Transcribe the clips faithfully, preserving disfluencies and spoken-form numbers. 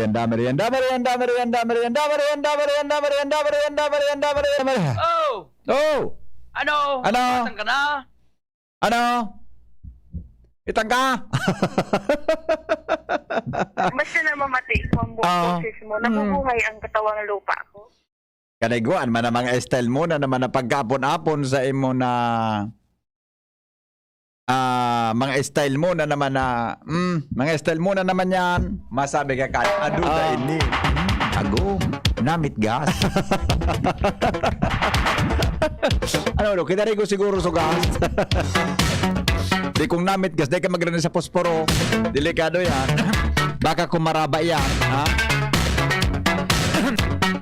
merienda, merienda, merienda, merienda, merienda, merienda, merienda, merienda, merienda, merienda, merienda, merienda, merienda, merienda. Oh! Oh! Ano? Ano? Nasaan ka na? Ano? Itang ka? Basta namamati ko ang buong Oo. boses mo, Mm. nabubuhay ang katawang lupa ko. Kaniguan man ang mga style mo na naman na pagkapon-apon sa imo na, ah, mga style mo na naman na, mm, mga style mo na naman yan. Masabi ka, "Kan, adu na Ah. ini." Ago, namit gas. Ano, no? Kinarigo siguro sa gas. Di kung namit gas, di ka magrani sa posporo. Delikado yan. Baka kumaraba yan, ha?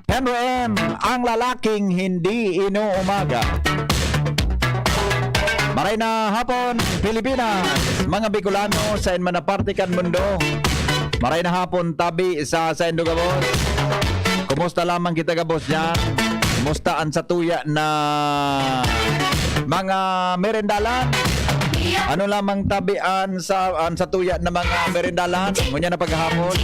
Henry M, ang lalaking hindi inuumaga. Maray na hapon, Pilipinas, mga Bicolano, sa man na parte kan mundo. Maray na hapon, tabi sa saindo gabos. Kumusta lamang kita gabos dyan? Kumusta ang satuya na mga merendalan? Ano lamang tabi an sa, an satuya na mga merendalan? Ngunyan na paghapon.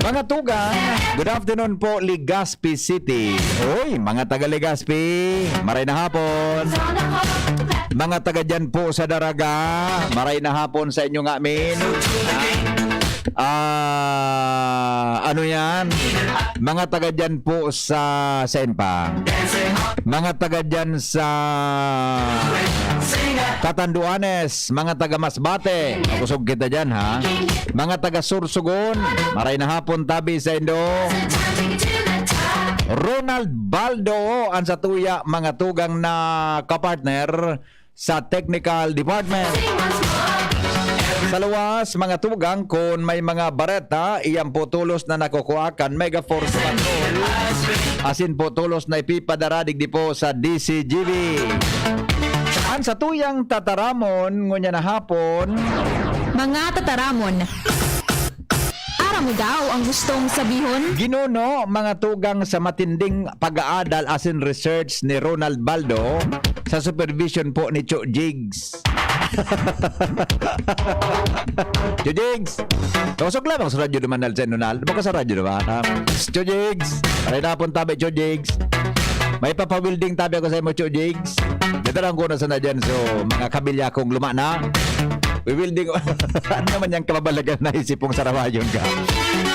Mga tugang, good afternoon po, Legazpi City. Oy, mga taga Legazpi, maray na hapon. Mga taga dyan po sa Daraga, maray na hapon sa inyo nga, min. Ah, ano yan? Mga taga dyan po sa, saan pa? Mga taga dyan sa Catanduanes, mga taga Masbate. Makusog kita dyan, ha? Mga taga Sorsogon, maray na hapon, tabi saindo. Ronald Baldo, an satuya, mga tugang na kapartner sa technical department. Sa luwas, mga tugang, kun may mga bareta, iyan po tolos na nakukua kan Mega Force Patrol. Asin po tolos na ipipadara digdi po sa D C G B. An satuyang tataramon, ngunyan na hapon. Mga tataramon. Aram mo daw ang gustong sabihon? Ginuno, mga tugang, sa matinding pag-aadal asin research ni Ronald Baldo sa supervision po ni Cho Jigs. Cho Jigs! Kausog lamang sa radyo naman, Nal, sa Nunal. Baka sa radyo naman, ha? Cho Jigs! Aray na pong tabi, Cho Jigs. May papawilding tabi ako sa imo, Cho Jigs. Dadalan ko na sana dyan. So, mga kabilya kong luma na. Wewilding. Ano naman yung kababalagan na isipong sarawayon ka?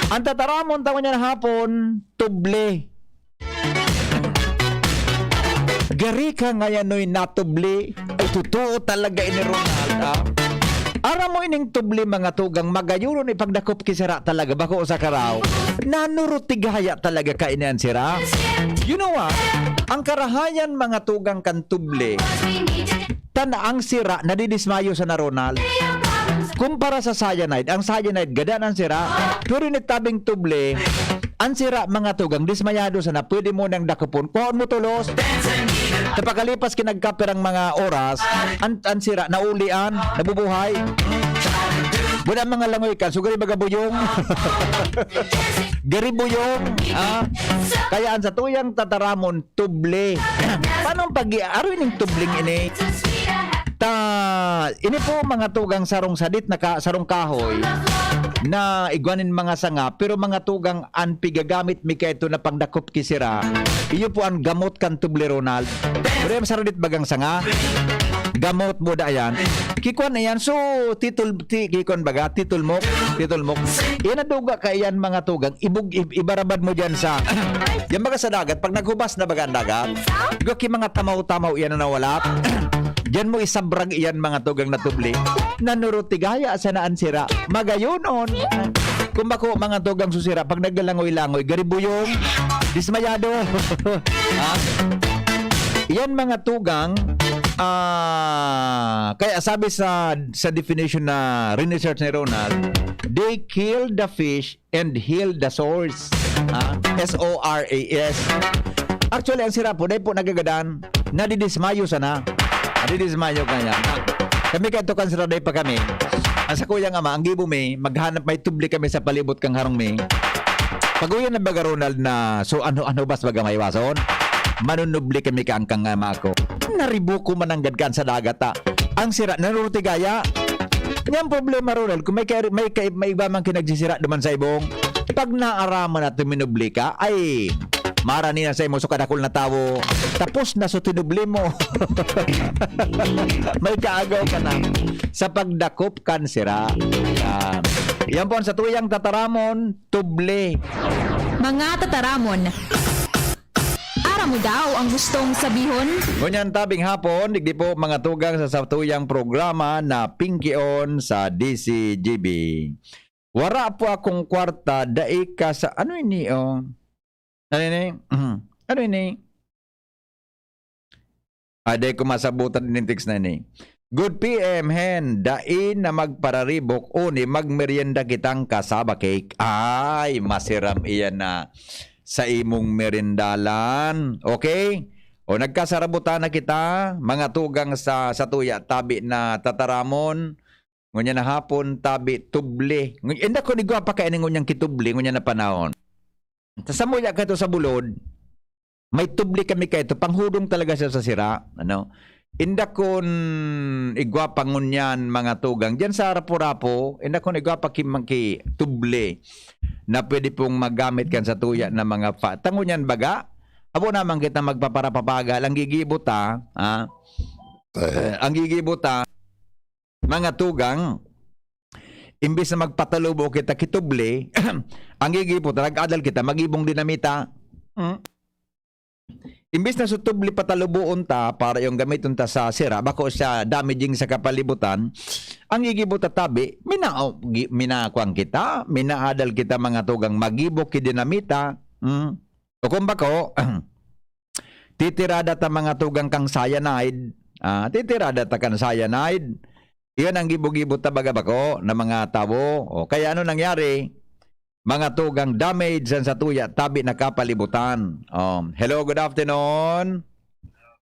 Ang tataramon taon niya na hapon, tuble. Gari ka ngayon, noy, natuble. Ay, totoo talaga ini, Ronald, ah. Aram mo ining tuble, mga tugang, magayon ipagdakop ki sira talaga, bako sa karaw. Nanurutig haya talaga ka ini an sira. You know what? Ang karahayan, mga tugang, kan tuble, tan ang sira, nadidismayo sana, Ronald. Kumpara sa cyanide, ang cyanide, gadan ang sira. Pero ini tabing tuble, ang sira, mga tugang, dismayado sana, pwede mo nang dakopon. Kuhaon mo tolos. Sa pagkalipas, kinagkapirang mga oras, ang, ang sira, naulian, nabubuhay. Wala mga langoy ka, sugari baga buyong. Gari buyong, ah. Kaya ang satuyang tataramon, tuble. Paano ang pag-i-, aro ining tubling ini? Ta, ini po mga tugang sarong sadit na ka, sarong kahoy na igwa nin mga sanga, pero mga tugang an pigagamit mi kaito na pangdakop ki sira. Iyo po an gamot kan tubli, Ronald. Pero yung saradit bagang sanga, gamot mo da yan. Kikuan na yan. So, titul, ti, kikuan baga, titulmok, titulmok. Yan ang duga ka yan, mga tugang. Ibug, ib, ibarabad mo dyan sa, yan baga sa dagat. Pag naghubas na baga ang dagat, duga ki mga tamaw-tamaw yan na nawala. Diyan mo isabrag iyan, mga tugang na tubli. Nanurutigaya sana an sira. Magayonon. Kung bako, mga tugang susira, pag naglalangoy-langoy, garibuyong, dismayado. Ha? Yan, mga tugang, ah, kaya sabi sa, sa definition na research ni Ronald, they kill the fish and heal the sores. Ah, S O R A S. Actually, ang sira po, dahil po nagagadan, nadidismayo sana. Nadidismayo kanya. Kami kadto kan sira, dahil pa kami. Ang sa kuyang ama, ang gibo mi, maghanap, may tubli kami sa palibot kang harong mi. Pag-uyan na baga, Ronald, na, so, ano, ano, bas baga may iwason? Manunubli kami ka ang kang ama ko. Naribo ko mananggad kan sa dagat, ta. Ang sira, narurutigaya. Yan problema, Ronald. Kung may ka-, may ka-, may iba man kinagsisira duman sa ibong, pag naaraman na tuminubli ka, ay, marani na sa imo, so kadakol na tawo, tapos na so tinubli mo. May kaagaw ka na sa pagdakop kan sira. Yan. Yan po ang sa tuyang tataramon, tubli. Mga tataramon. Aram mo daw ang gustong sabihon? Ngunyan tabing hapon, digdi po mga tugang sa satuyang programa na Pinkion sa D C G B. Wara po akong kwarta, dai ka sa, ano ini, oh? Ano ini? Ano ini? Ay, dai ko masabutan nin text na ini. Good P M, Hen, dai na magpararibok, uni magmerienda kitang cassava cake. Ay, masiram iyan na sa imong merindalan. Okay? O, nagkasarabutan na kita, mga tugang sa, sa tuya, tabi na tataramon. Ngunyan na hapon, tabi, tubli. Ngun-, inda ko ni gwa pa kaini ngunyan kitubli, ngunyan na panahon. Sa samuya kaito sa bulod, may tubli kami kaito, panghudong talaga siya sa sira, ano. Inda kun igwa pa ngunyan mga tugang, diyan sa Rapu-Rapu, inda kun igwa pa ki-, man ki tubli na pwede pong magamit kan sa tuya na mga pa-, ta ngunyan baga, abo naman kita magpaparapapagal, ang gigibo ta, ah, eh, ang gigibo ta, mga tugang, imbis na magpatalubo kita kitubli, ang gigibo ta, nag-adal kita, magibong dinamita. Hmm? Imbis na sa tubli pataluboon ta para yung gamiton ta sa sira, bako siya damaging sa kapalibutan, ang gigibo ta tabi, mina-, gi-, minakuan kita, minaadal kita mga tugang magibo ki dinamita. Hmm? O kung bako, titirada ta mga tugang kang cyanide, ah, titirada ta kan cyanide, iyan ang gibo-gibo ta baga bako na mga tawo. O, kaya ano nangyari? Mga tugang damage san sa tuya, tabi na kapalibutan. Um, hello, good afternoon.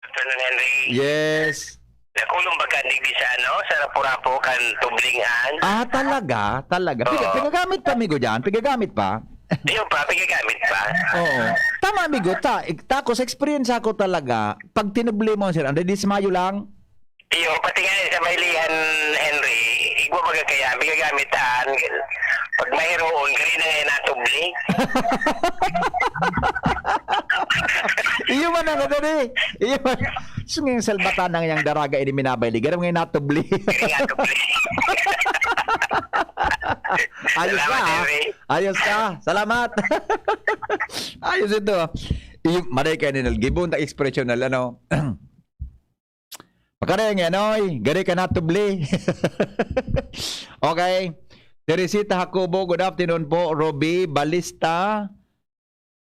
Afternoon, Henry. Yes. Nakulong ba ka digdi sa, ano, sa Rapu-Rapu kan tubling an? Ah, talaga? Talaga? Piga-, Oo. Pigagamit pa, amigo, dyan? Pigagamit pa? Iyo pa, pigagamit pa. Oo. Tama, amigo. Ta, ik-, tako, sa experience ako talaga, pag tinubli mo, sir, ang dismayo lang. Iyo, pati nga sa Mailihan, Henry, igwa baga kaya, pigagamit taan. Pag mahiroon, kaya na nga natubli. Iyo man ang kadali. Iyo man. So, ngayon, salbatan ang yang daraga, ini minabay. Ligara mga natubli. Kaya natubli. Ayos Salamat, ka, ah. Henry. Ayos ka. Salamat. Ayos ito, ah. Iyo, maray kayo ni Nalgibon, ta expression na, ano. Pagkara yan, oy. Gari ka natubli. Okay. Teresita Jacobo, good afternoon po. Roby Balista,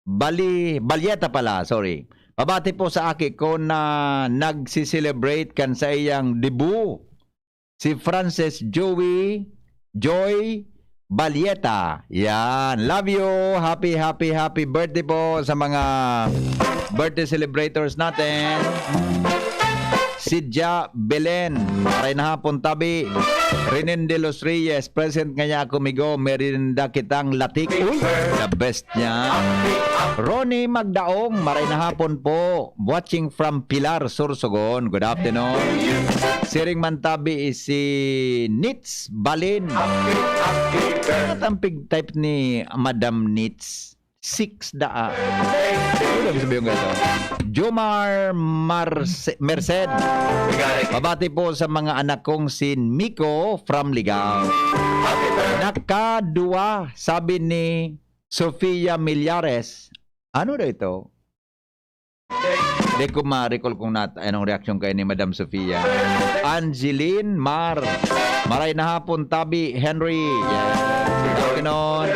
Bali-, Balyeta pala, sorry. Pabati po sa aki ko na nagsi-celebrate kan sa iyang debut. Si Frances Joey, Joy Balyeta. Yan. Love you. Happy, happy, happy birthday po sa mga birthday celebrators natin. Sidya Belen, maray na hapon, tabi. Renen de los Reyes, present nga niya ako, migo. Merienda kitang latik. Uy, the best niya. Ronnie Magdaong, maray na hapon po. Watching from Pilar, Sorsogon. Good afternoon. Siring man tabi si Nits Balin. Ano tampig type ni Madam Nits? Six daa. Ano ibig sabihin ko ito? Jomar Marce- Merced. Pabati po sa mga anak kong si Miko from Ligao. Nakaduwa, sabi ni Sofia Millares. Ano na ito? Di ko ma-recall kung nat anong reaksyon kayo ni Madam Sofia. Angeline Mar. Maray na hapon, Tabi Henry. Yes. Good afternoon.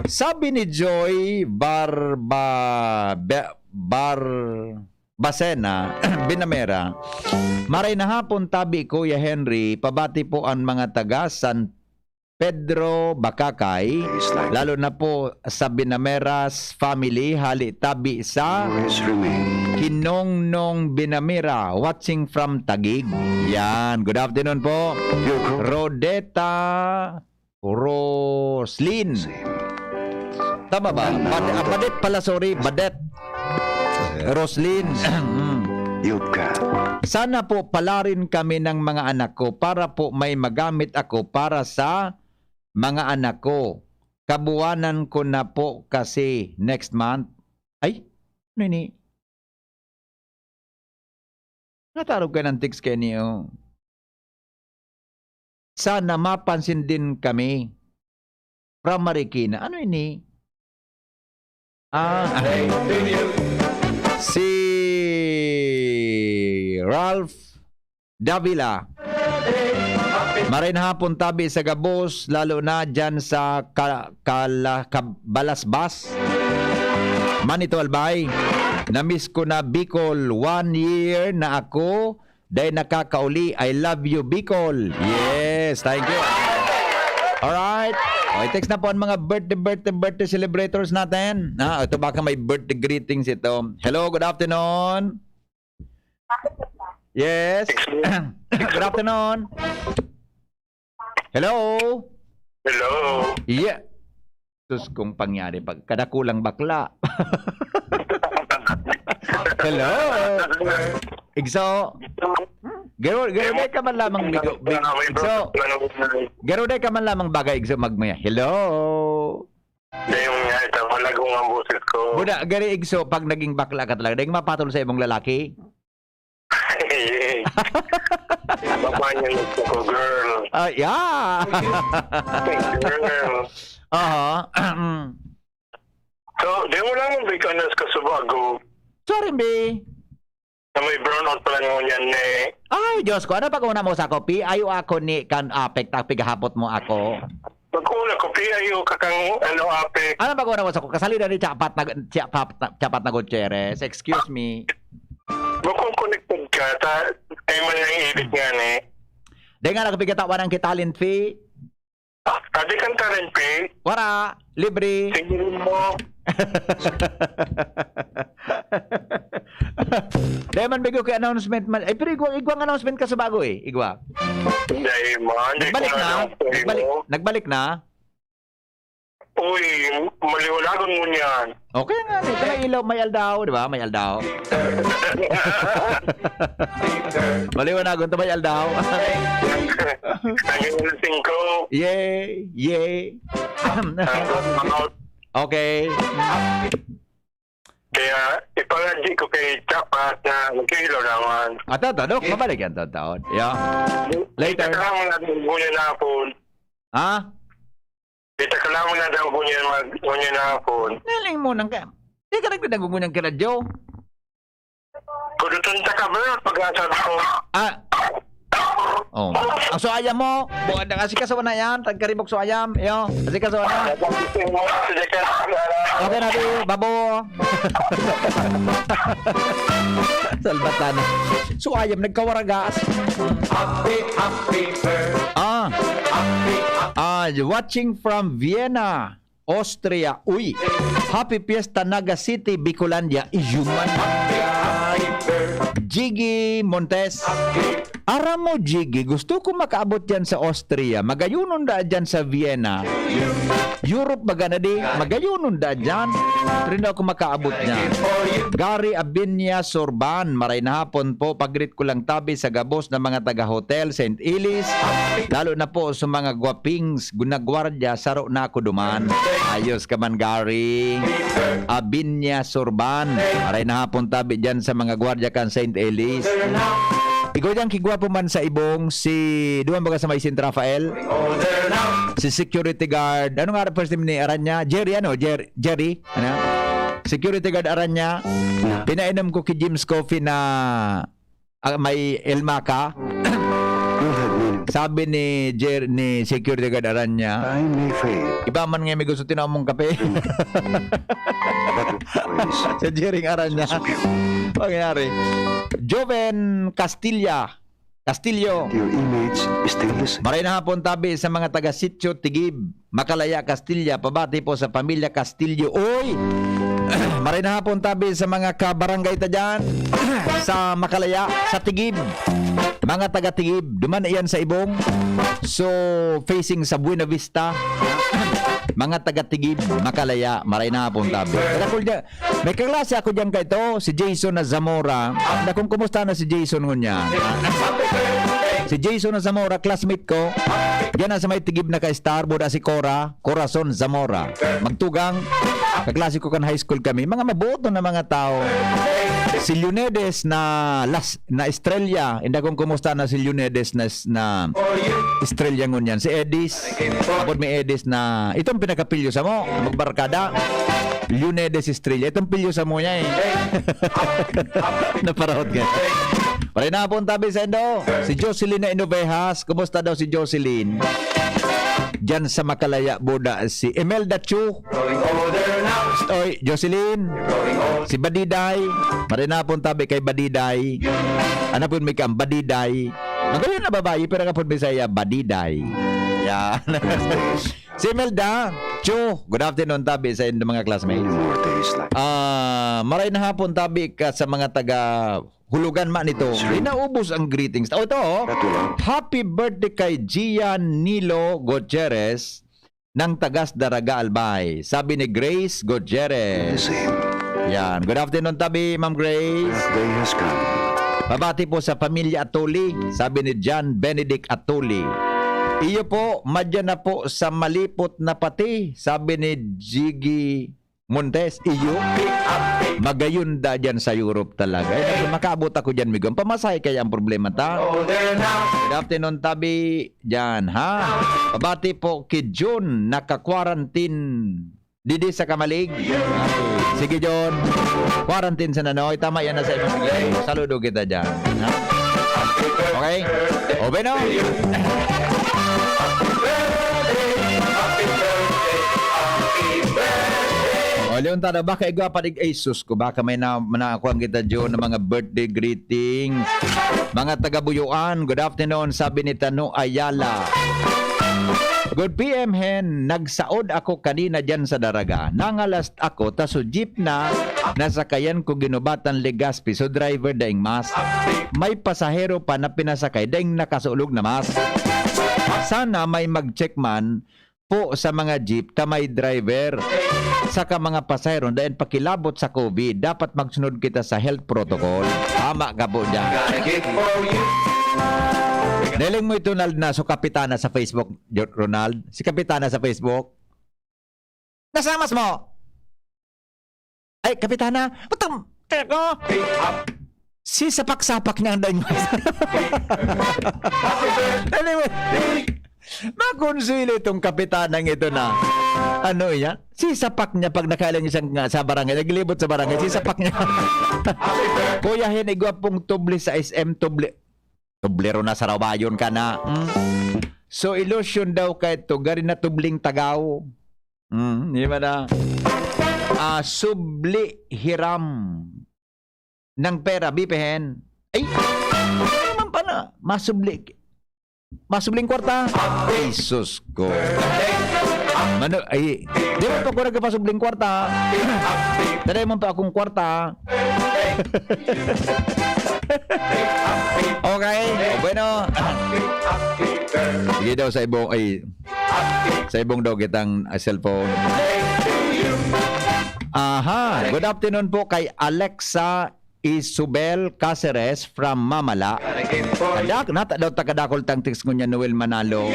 Sabi ni Joy Barba, Be- Barbacena, Binamera, maray na hapon, Tabi, Kuya Henry. Pabati po ang mga taga San Pedro Bacacay, lalo na po sa Binameras family, hali tabi sa Kinongnong Binamera, watching from Taguig. Yan. Good afternoon po. Rodeta Roslin. Tama ba? Bad- ah, Badet pala, sorry. Badet. Roslin. Mm. Sana po palarin kami ng mga anak ko para po may magamit ako para sa mga anak ko. Kabuwanan ko na po kasi next month. Ay, ano ini? Natarog ka ng text kayo niyo. Sana mapansin din kami. From Marikina. Ano ini? Ah, si Ralph Davila. Maray na hapon, tabi sa gabos, lalo na dyan sa ka, kala, Kabalasbas. Manito Albay. Namiss ko na Bicol. One year na ako dai nakakauli. I love you, Bicol. Yes, thank you. Alright. O, i-text na po ang mga birthday, birthday, birthday celebrators natin. Ah, ito baka may birthday greetings ito. Hello, good afternoon. Yes. Good afternoon. Hello. Hello. Yeah. Sus, kung pangyari pag kadakulang bakla. Hello. Igso. Garo, garo, dai ka man lamang bigo. Big, igso. Garo, dai ka man lamang bagay, igso, magmaya. Hello. Dai, yung nga, ito, malagong ang boses ko. Buda, gari, igso, pag naging bakla ka talaga, dai mapatol sa imong lalaki. Babae niya gusto ko, girl. Ah, yeah. Girl. Aha. So, di mo lang ang big honest ka sa bago. Sorry, B. Na may brownout pala ngunyan ni. Ay, Diyos ko, ano pag-una mo sa ako? Pi, ayo ako ni kan apek, tak pigahapot mo ako. Mag-una ko, P I O ka kang, ano, ape. Ano ba ko na sa ko? Kasali na ni Chapat na, Chapat na, Chapat na Gutierrez. Excuse me. Bakong connected ka, ta, ay man yung ibig nga ni. Dai nga nakapigatawan ang kitalent fee. Ah, di kang talent fee? Wara, libre. Sige mo. Dai man bigo kay announcement man. Ay, pero igwa, igwa ang announcement ka sa bago eh. Igwa. Dai man. Nagbalik na? Nagbalik, nagbalik na? Uy, maliwanagon mo niyan. Okay nga, eh. May ilaw, may aldaw, di ba? May aldaw. Maliwanagon to, may aldaw. Hanggang alas singko. Yay! Yay! Hanggang out. Okay. Kaya, ipangadji ko kay Chapat na magkailaw naman. Ato, to, Dok, mabalik yan, to, taon. Yeah. Later. Kita ka lang natin, ngunyan na hapon. Ha? Kita ka lang na daw, ngunyan mag-, ngunyan na hapon. Naling mo nang ka. Di ka nagdadagungunyang kay radyo? Kuduton ta ka, bro, pag-asa ko. Ah. Oh. Ang suayam mo, buwan na kasi kasawa na yan, tagkaribok suayam, yo. Kasi kasawa na. Okay na, di, babo. Salbatan. Suayam, nagkawaragas. Happy, happy birthday. Ah. Happy, happy. Ah, watching from Vienna. Austria. Uy, Happy Fiesta, Naga City, Bicolandia. Iyo man. Happy, happy birthday. Jiggy Montes. Aram mo, Jiggy, gusto ko makaabot yan sa Austria. Magayonon da dyan sa Vienna. Europe baga na di, magayonon da dyan. Pero hindi ako makaabot dyan. Gary Abinia Sorban, maray na hapon po. Pagrit ko lang tabi sa gabos na mga taga-hotel, Saint Ilis. Lalo na po sa mga gwapings, gunagwardya, saro na ako duman. Ayos ka man, Gary. Abinia Sorban. Maray na hapon tabi dyan sa mga gwardya kan Saint Ilis. Ikaw dyan, kigwapo man sa ibong, si, duman baga sa may Saint Rafael? Si security guard. Ano nga first name ni Aranya? Jerry, ano? Jer-, Jerry? Ano? Security guard Aranya. Pinainom ko kay Jim's Coffee na, ah, may El Maca. Sabi ni Jer-, ni security guard Aranya, "Time may fade. Iba man nga may gusto tinamong kape." Sa Jerry Aranya. Pangyari. Joven Castilla. Castillo. Your image is still the same. Maray na hapon tabi sa mga taga Sitio Tigib, Makalaya, Castilla. Pabati po sa pamilya Castillo. Oy! Maray na hapon tabi sa mga kabarangay ta dyan sa Makalaya, sa Tigib. Mga taga Tigib, duman iyan sa Ibong. So, facing sa Buena Vista. Mga taga Tigib, Makalaya, maray na hapon tabi. Taga Kulya, may kaklase ako diyan kay to, si Jason na Zamora. Anda kung kumusta na si Jason ngunyan. Si Jason na Zamora, classmate ko. Diyan na sa may Tigib na ka-star, buda si Cora, Corazon Zamora. Magtugang, kaklase ko kan high school kami. Mga maboto na mga tao. Si Leonides na las-, na Estrella. Anda kung kumusta na si Leonides na, na Estrella ngunyan. Si Edis. Tapos may Edis na, itong pinakapilyo sa mo, magbarkada. Leonides Estrella. Itong pilyo sa mo niya eh. Naparahot ka. Pare na po ang tabi sa Indo. Si Jocelyn na Inovejas. Kumusta daw si Jocelyn? Diyan sa Makalaya, buda. Si Imelda Chu. Oy, Jocelyn. Si Badiday. Pare na po ang tabi kay Badiday. Ano po may kang Badiday? Magayon na babae, pero kapag Bisaya, Badiday. Yan. Si Imelda Chu, good afternoon, tabi sa inyong mga classmates. Many more days like Ah, maray na hapon, tabi ka sa mga taga Hulugan man ito. Sure. Di naubos ang greetings. Oh, ito, oh. Ito lang. "Happy birthday kay Gian Nilo Gutierrez ng tagas Daraga, Albay," sabi ni Grace Gutierrez. The same. Yan. Good afternoon, tabi, Ma'am Grace. Birthday has come. Pabati po sa pamilya Atuli, sabi ni John Benedict Atuli. "Iyo po, madya na po sa malipot na pati," sabi ni Jiggy Montes. "Iyo, magayon da dyan sa Europe talaga." Eh, makaabot ako dyan, Migong. Pamasahe kaya ang problema ta. Good afternoon, tabi, dyan, ha? Pabati po ki Jun, naka-quarantine didi sa Camalig. Sige, Jun. Quarantine sa Nanoy. Tama yan na sa imong sige. Saludo kita dyan. Ha? Okay? O, bueno. O, Leon Tada, baka igwa pa dig-, ay, sus ko, baka may na, nakuha kita, Jun, ng mga birthday greetings. Mga taga-Buyuan, good afternoon, sabi ni Tano Ayala. Good P M, Hen. Nagsaod ako kanina dyan sa Daraga. Nangalast ako, ta so jeep na nasakayan ko ginubatan Legazpi, so driver daing mask. May pasahero pa na pinasakay daing nakasulog na mask. Sana may mag-check man po sa mga jeep ta may driver saka mga pasahero daing pakilabot sa COVID. Dapat magsunod kita sa health protocol. Tama ka po dyan. Nahiling mo ito, Ronald, na so kapitana sa Facebook, Jo-, Ronald? Si kapitana sa Facebook? Nasamas mo? Ay, kapitana, ba't ang, teka, sisapak-sapak niya ang dahil mo. Anyway, makonsuelo itong kapitanang ito na, ano yan? Sisapak niya pag nakailang isang, ah, sa barangay, naglibot sa barangay, sisapak niya. Kuya Hen, igwa pong tubli sa S M, tubli. Tublero na sa rawayon ka na. Hmm? So, ilusyon daw kay to, gari na tubling tagaw. Hmm, di ba na? Ah, subli hiram ng pera, bipehen. Ay, ano naman pa na? Masubli. Masubling kwarta. Ay, sus ko. Mano, ay, di mo pa ko nagpasubling kwarta. Dali mo pa akong kwarta. Okay. O, bueno. Sige daw sa ibong, ay, sa ibong daw kitang, ah, cellphone. Aha. Good afternoon po kay Alexa Isubel Caceres from Mamala. Kadak-, nata-, daw takadakol tang text ko niya, Noel Manalo.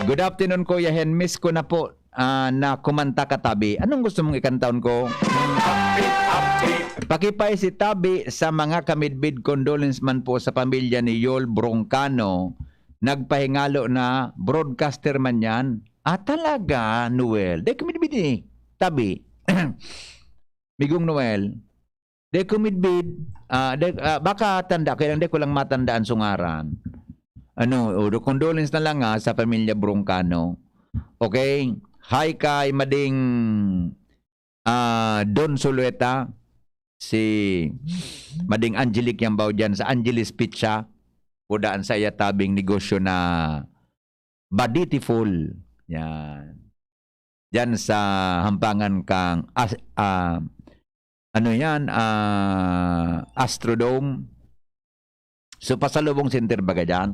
Good afternoon, Kuya Hen. Miss ko na po, ah, na kumanta ka tabi. Anong gusto mong ikantahon ko? Pakipay si tabi sa mga kamidbid, condolence man po sa pamilya ni Yol Broncano. Nagpahingalo na broadcaster man yan. Ah, talaga, Noel? Di kamidbid eh. Tabi. Migong Noel. Di ko midbid, ah, di, ah, baka tanda, kaya lang di ko lang matandaan sa ngaran. Ano, o, condolence na lang, ah, sa pamilya Broncano. Okay? Hi kay Mading, ah, Don Sulueta, si Mading Angelic Yambao dyan sa Angeles Pizza. Kudaan sa iya tabing negosyo na Beautiful. Yan. Diyan sa hampangan kang as-, ah, ano yan, ah, Astrodome. So, pasalubong center baga diyan.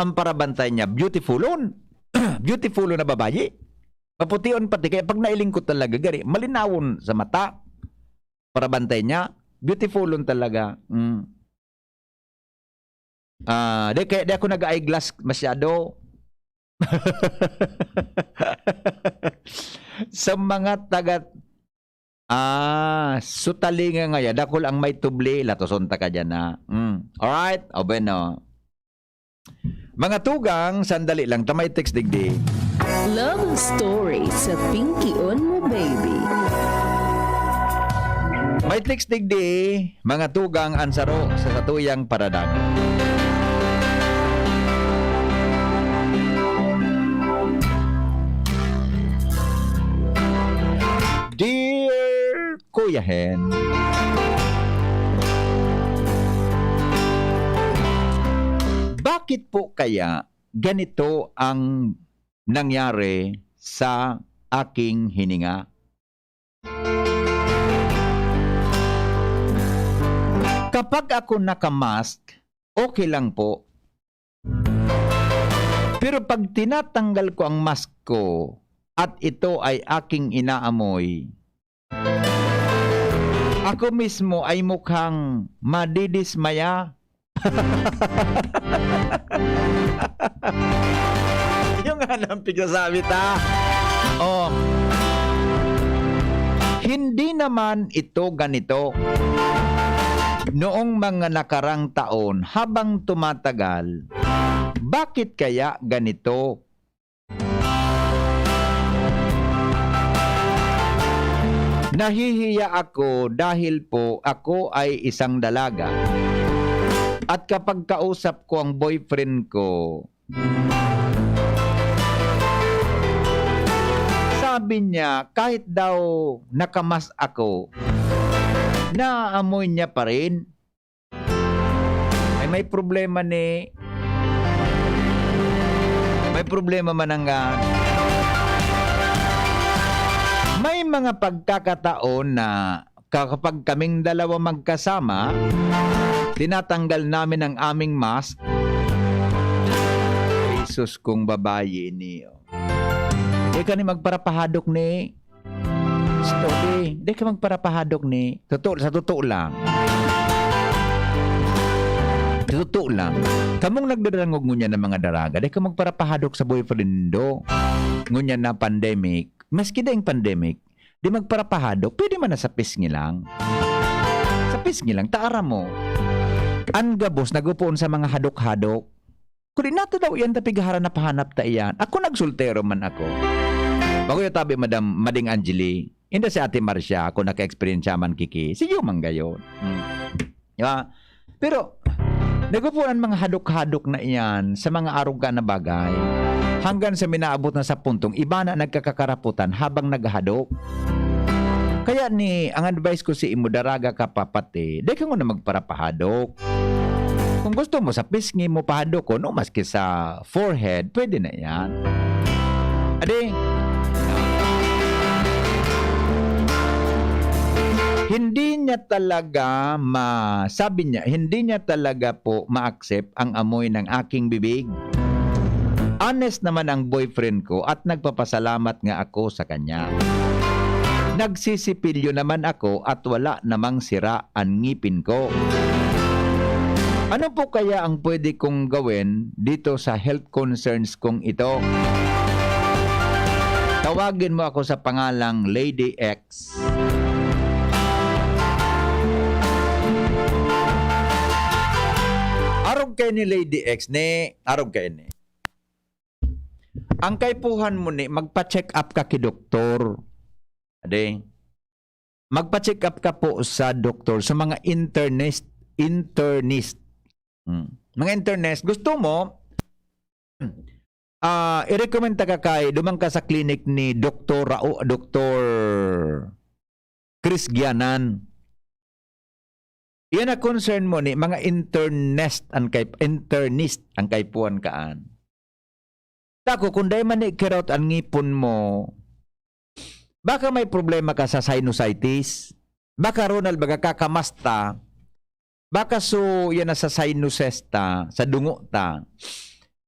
Ang parabantay niya, beautifulon. Beautifulon na babayi. Mapution pati. Kaya pag nailingkod talaga, gari, malinawon sa mata. Parabantay niya, beautifulon talaga. Mm. Ah, di, kaya di ako nag-eyeglass masyado. Sa mga taga, ah, Sutalinga ngaya, dakul ang may tubli, latoson ta ka diyan, ha? Mm. Alright? O, bueno. Mga tugang, sandali lang, ta may text digdi. Love story sa Pinkion Mo, Baby. May text digdi, mga tugang, an saro sa satuyang paradag. Dear Kuya Hen, bakit po kaya ganito ang nangyari sa aking hininga? Kapag ako naka-mask, okay lang po. Pero pag tinatanggal ko ang mask ko at ito ay aking inaamoy, ako mismo ay mukhang madidismaya. Yung nga nang pigsasabi ta. Oh. Hindi naman ito ganito. Noong mga nakarang taon, habang tumatagal, bakit kaya ganito? Nahihiya ako dahil po ako ay isang dalaga. At kapag kausap ko ang boyfriend ko, sabi niya, kahit daw nakamas ako, naaamoy niya pa rin. Ay, may problema ni, may problema man ang ga-, may mga pagkakataon na ka-, kapag kaming dalawa magkasama, tinatanggal namin ang aming mask. Jesus, kung babayi niyo. Di ka ni magparapahadok ni Story, di ka magparapahadok ni, totoo, sa totoo lang. Sa totoo lang. Kamong nagdadangog ngunyan ng mga daraga, di ka magparapahadok sa boyfriend nindo. Ngunyan na pandemic, maski daing pandemic, di magparapahadok, pwede man na sa pisngi lang. Sa pisngi lang, ta aram mo. An gabos, nagupoon sa mga hadok-hadok. Kundi nato daw iyan ta pighaharan na pahanap ta iyan. Ako nagsoltero man ako. Bago yung tabi, Madam, Mading Angeli, inda si Ate Marcia, ako naka-experience man kiki. Sige man gayon. Hmm. Di ba? Pero, nagupunan mga hadok-hadok na iyan sa mga arog ka na bagay. Hanggang sa minaabot na sa puntong iba na nagkakakaraputan habang naghahadok. Kaya ni, ang advice ko sa imo, daraga ka pa pati, di ka muna magparapahadok. Kung gusto mo sa pisngi mo pahadokon, o maski sa forehead, pwede na yan. Adi, Hindi niya talaga ma-, sabi niya, hindi niya talaga po ma-accept ang amoy ng aking bibig. Honest naman ang boyfriend ko at nagpapasalamat nga ako sa kanya. Nagsisipilyo naman ako at wala namang sira an ngipin ko. Ano po kaya ang pwede kong gawin dito sa health concerns kong ito? Tawagin mo ako sa pangalang Lady X. Arog kay ni Lady X ni, arog kay ni. Ang kaipuhan mo ni, magpa-check up ka ki doktor. Ade. Magpa-check up ka po sa doktor, sa mga internist, internist. Hmm. Mga internist, gusto mo, ah, i-recommend ta ka kay, duman ka sa clinic ni Doktor Rao-, Doktor Chris Gianan. Iyan na concern mo ni mga internist ang kay, internist ang kaipuhan kaan. Tako, kung dai man ni kirot an ngipon mo, baka may problema ka sa sinusitis. Baka, Ronald, baga kakamasta. Baka so, yan na sa sinuses ta, sa dungo ta.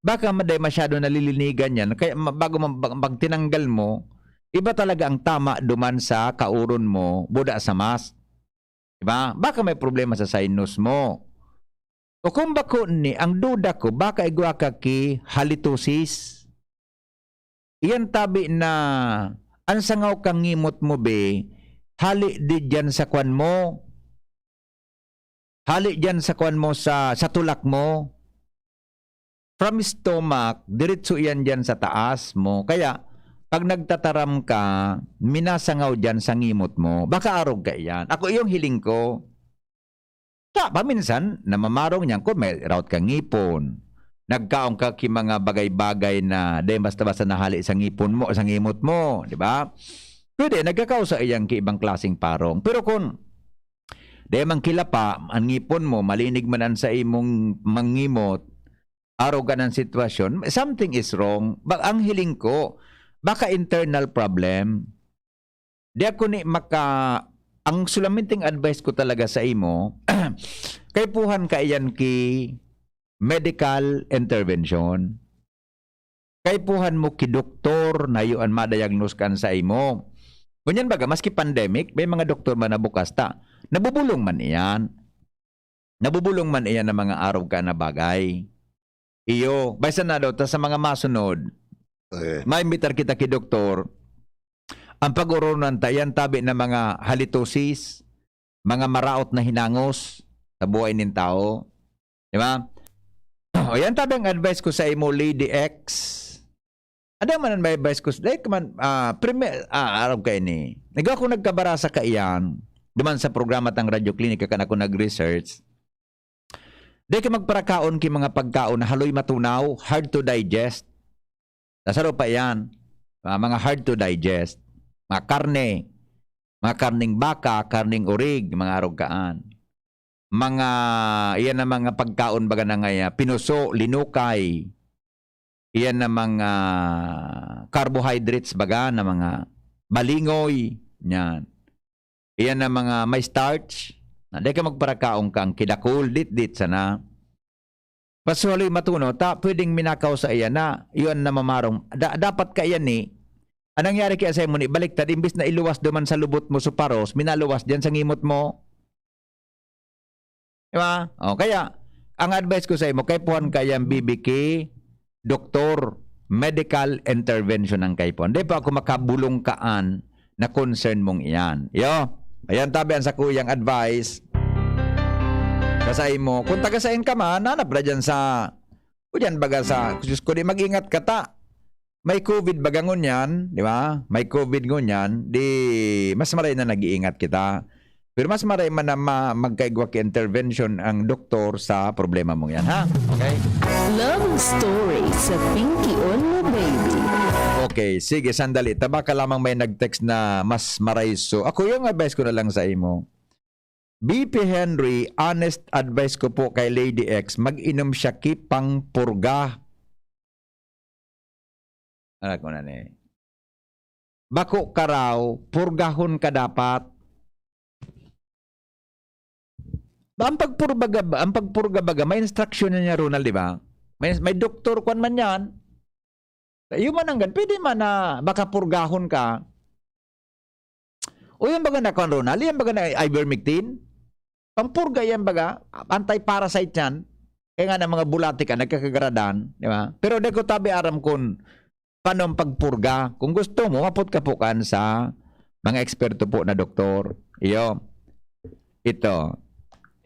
Baka ma-, dai masyado nalilinigan yan. Kaya ma-, bago ma-, bag-, pag tinanggal mo, iba talaga ang tama duman sa kauron mo, buda sa mas. Diba? Baka may problema sa sinus mo. O kung bako ni, ang duda ko, baka igwa ka ki halitosis. Iyan tabi na, an sangaw kang ngimot mo, be, hali di dyan sa kwan mo. Hali dyan sa kwan mo, sa, sa tulak mo. From stomach, diretso iyan dyan sa taas mo. Kaya, pag nagtataram ka, minasangaw dyan sa ngimot mo. Baka arog ka iyan. Ako, iyong hiling ko. Sa, paminsan, namamarong niyan kung may raot ka ngipon. Nagkaon ka ki mga bagay-bagay na di basta-basta nahali sa ngipon mo, sa ngimot mo, di ba? Pwede, nagkakausa iyan ki ibang klaseng parong. Pero kung di man kilapa, ang ngipon mo, malinig man an sa imong mangimot, arog ka ng sitwasyon, something is wrong. Ba-, ang hiling ko, baka internal problem. Di ako ni maka-, ang sulaminting advice ko talaga sa imo, kaipuhan ka iyan ki medical intervention. Kaipuhan mo ki doktor na iyo an ma-diagnose kan sa imo. Ngunyan baga, maski pandemic, may mga doktor man na bukas ta. Nabubulong man iyan. Nabubulong man iyan ng mga arog ka na bagay. Iyo, baysa na daw ta sa mga masunod, Eh. maimbitar kita ki doktor. Ang pag-oronan ta, yan tabi na mga halitosis, mga maraot na hinangos sa buhay nin tao. Di ba? O, yan tabi ang advice ko sa imo, Lady X. Ano man ang may advice ko? Like man, ah, prime-, ah, arog kayo ni. Nag-, ako nagkabarasa ka iyan, duman sa programa tang Radyo Klinika, kan ako nag-research. Di ka magparakaon ki mga pagkaon na haloy matunaw, hard to digest. Nasaro pa iyan. Ah, mga hard to digest. Mga karne. Mga karneng baka, karneng orig, mga arog kaan. Mga, iyan na mga pagkaon baga na nga, ah, pinuso, linukay. Iyan na mga carbohydrates baga na mga balingoy. Yan. Iyan na mga may starch. Na, di ka magparakaon kang kidakul, dit-dit sana. Pasuloy matuno, ta, pwedeng minakaw sa iyan na, iyon na mamarong. Da-, dapat ka iyan ni, anong nangyari kaya sa imo ni, baliktad, imbis na iluwas duman sa lubot mo sa paros, minaluwas diyan sa ngimot mo. Di ba? O, kaya, ang advice ko sa imo, kaipuhan ka iyan, bibi ki doktor, medical intervention ang kaipuhan. Di pa ako makabulong kaan na concern mong iyan. Yo, ayan tabi ang sakuyang advice. Kasay mo, kung taga-sain ka man, hanap na dyan sa, o dyan baga sa, Diyos ko, di mag-ingat ka ta. May covid baga ngunyan, di ba? May covid ngunyan, di mas maray na nag-iingat kita. Pero mas maray man na ma-, magkaigwa ki intervention ang doktor sa problema mong yan, ha? Okay? Love story sa Pinky on mo, baby. Okay, sige, sandali. Tabaka lamang may nag-text na mas marayso. Ako, yung advice ko na lang sa imo. B P Henry, honest advice ko po kay Lady X, mag-inom siya ki pang purga. Anak ko na ni. Bako ka raw, purgahon ka dapat. Ang pagpurbaga ba, ang pagpurga baga, may instruction na niya, Ronald, di ba? May, may doktor kwan man yan. Iyo man ang gan-, pwede man na baka purgahon ka. O yan baga na kwan, Ronald, yan baga na ivermectin. Pampurga yan baga, anti-parasite yan. Kaya nga na mga bulati ka, nagkakagaradan, di ba? Pero di ko tabi aram kung paano ang pagpurga. Kung gusto mo, mapot ka po kan sa mga eksperto po na doktor. Iyo. Ito.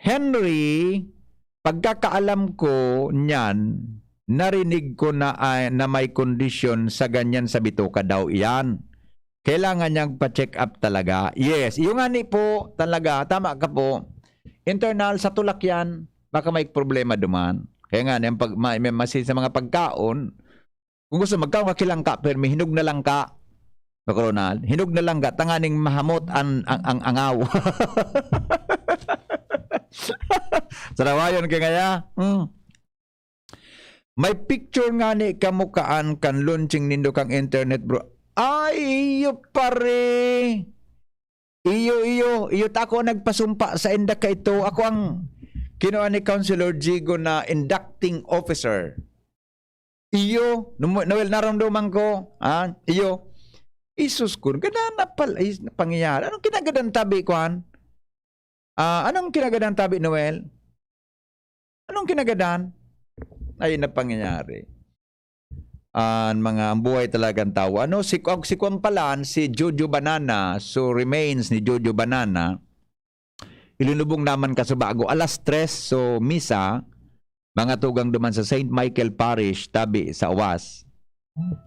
Henry, pagkakaalam ko niyan, narinig ko na, ay, na may kondisyon sa ganyan sa bituka daw iyan. Kailangan niyang pa-check up talaga. Yes, iyo nga ni po talaga, tama ka po. Internal sa tulak yan, baka may problema duman. Kaya nga, yung pag, ma, ma, masi-, sa mga pagkaon, kung gusto magkaon ka kilangka, permi, hinog na langka. Bako, Ronald, hinog na langka, tanganing mahamot ang, ang, ang angaw. Sarawayon ka ngaya. Hmm. May picture nga ni kamukaan kan launching nindo kang internet, bro. Ay, iyo, pare. Iyo, iyo, iyo, ta ako ang nagpasumpa sa indak ka ito. Ako ang kinuha ni Councilor Jigo na inducting officer. Iyo, Noel, naramdaman ko, ha? Iyo. Isus ko, gana na pala, is, pangyayari. Anong kinagadan tabi, kwan? Ah, anong kinagadan tabi, Noel? Anong kinagadan? Ay, na pangyayari. An mga, ang buhay talagang tawo. Ano, si, si kwan pala, si Jojo Banana, so remains ni Jojo Banana, ilunubong naman kasubago, alas tres, so misa, mga tugang duman sa Saint Michael Parish, tabi sa Uwas.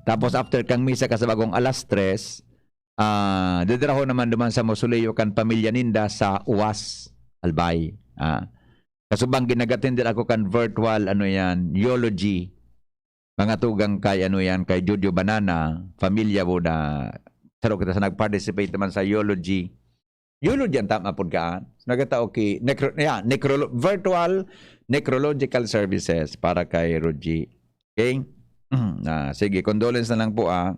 Tapos after kang misa kasabagong alas tres, ah, didirahon naman duman sa mausoleo kan pamilya ninda sa Uwas, Albay. Ah. Kasubang ginagatin din ako kan virtual, ano yan, eulogy. Mga tugang kay, ano yan, kay Jojo Banana, pamilya mo na, saro kita sa nag-participate naman sa eulogy. Eulogy ang tama pod kaan. Nagatao ki, necro-, yeah, necrolo-, virtual necrological services para kay Rogie. Okay? Ah, sige, condolence na lang po, ah.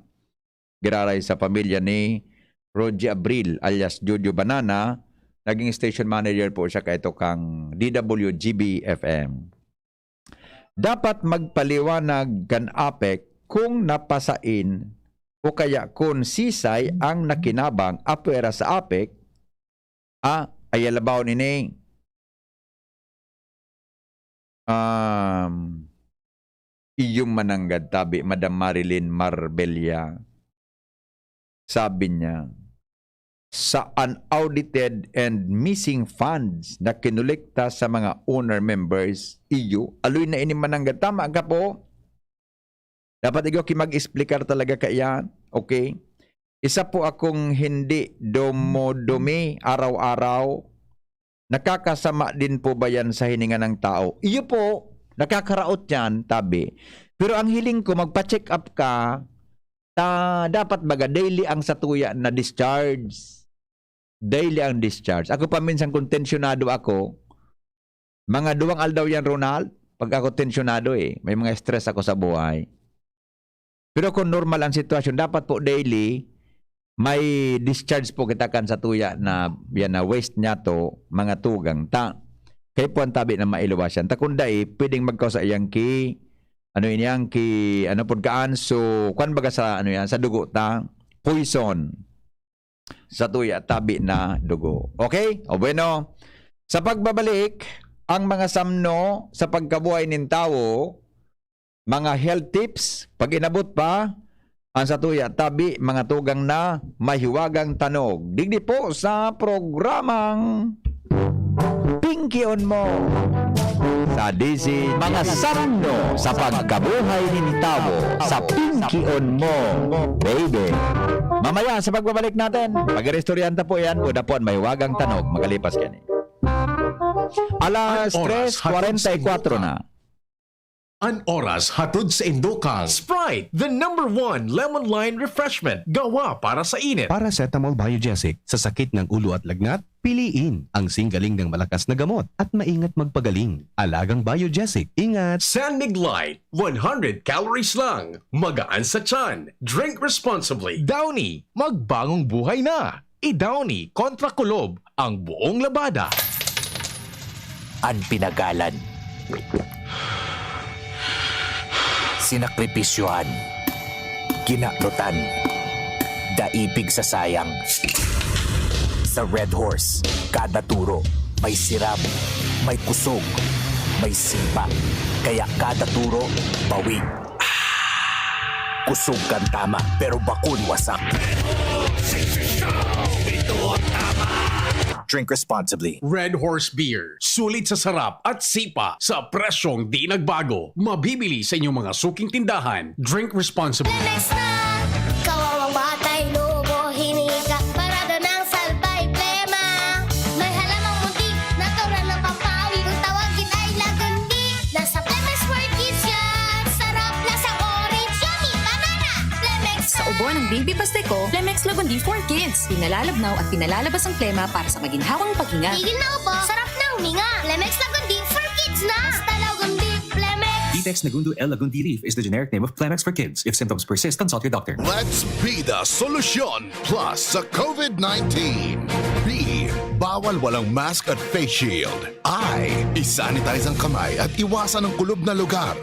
Giraray sa pamilya ni Rogie Abril alias Jojo Banana. Naging station manager po siya kaito kang D W G B F M. Dapat magpaliwanag kan APEC kung napasain o kaya kun sisay ang nakinabang apwera sa APEC. Ah, ay alabaw nini. Um, iyong mananggad tabi, Madam Marilyn Marbella. Sabi niya, sa unaudited and missing funds na kinolekta sa mga owner members, iyo, aloy na ini mananggad. Tama ka po. Dapat ikaw ki mag-explicar talaga kaiyan. Okay? Isa po akong hindi domo-domi araw-araw. Nakakasama din po ba yan sa hininga ng tao? Iyo po, nakakaraot yan, tabi. Pero ang hiling ko, magpa-check up ka, ta, dapat baga daily ang satuya na discharge. Daily ang discharge. Ako pa minsan kung tensyonado ako, mga duwang aldaw yan, Ronald, pag ako tensyonado eh. May mga stress ako sa buhay. Pero kung normal ang sitwasyon, dapat po daily, may discharge po kita kan satuya na, yan na waste niya to, mga tugang ta. Kaya po ang tabi na mailuwas yan. Ta kung dai, pwedeng magkausa yan ki, ano ini yan, ki, ano pod kaan, so, kwan baga sa, ano yan, sa dugo ta, poison. Satuya tabi na dugo. Okay? O bueno, sa pagbabalik, ang mga samno sa pagkabuhay nin tawo, mga health tips, pag inabot pa, ang satuya tabi, mga tugang na mahiwagang tanog. Digdi po sa programang Pinkion Mo sa D C. Mga samno sa pagkabuhay nin tawo sa Pinkion Mo, baby. Mamaya sa pagbabalik natin, pag-iristoryahan ta po yan, o dapuan, mahiwagang tanog, magalipas kani. Alas An oras, tres kwarenta y kuatro na. An oras hatod sa Indokang Sprite, the number one lemon lime refreshment, gawa para sa init. Paracetamol Biogesic, sa sakit ng ulo at lagnat, piliin ang singgaling ng malakas na gamot at maingat magpagaling. Alagang Biogesic, ingat! San Mig Light, one hundred calories lang, magaan sa tiyan, drink responsibly. Downy, magbangong buhay na! I-Downy kontra kulob ang buong labada. an pinagalan. Sinakripisyohan, kinanutan, daipig sa sayang. Sa Red Horse, kada turo may sirab, may kusog, may sipa. Kaya kada turo, bawi. Kusog kan tama, pero bakun wasak. Drink responsibly. Red Horse Beer. Sulit sa sarap at sipa sa presyong di nagbago. Mabibili sa inyong mga suking tindahan. Drink responsibly. Lemex na! Kawawang batay, lobo, hinika, parada ng salbay, plema. May halamang munti, natural na pampawi. Kung tawagin ay lagundi, nasa Lemex World Kids yan. Sarap, lasang orange, yummy, banana. Lemex. Sa ubo ng baby pastiko, Lemex Lagundi for Kids. Pinalalabnaw at pinalalabas ang plema para sa maginhawang paghinga. Tigil na ubo, sarap na huminga. Lemex Lagundi for Kids na. Basta Lagundi, Lemex. Vitex Nagundo L Lagundi Leaf is the generic name of Plemex for Kids. If symptoms persist, consult your doctor. Let's be the solution plus sa COVID nineteen. B, bawal walang mask at face shield. I, isanitize ang kamay at iwasan ang kulob na lugar.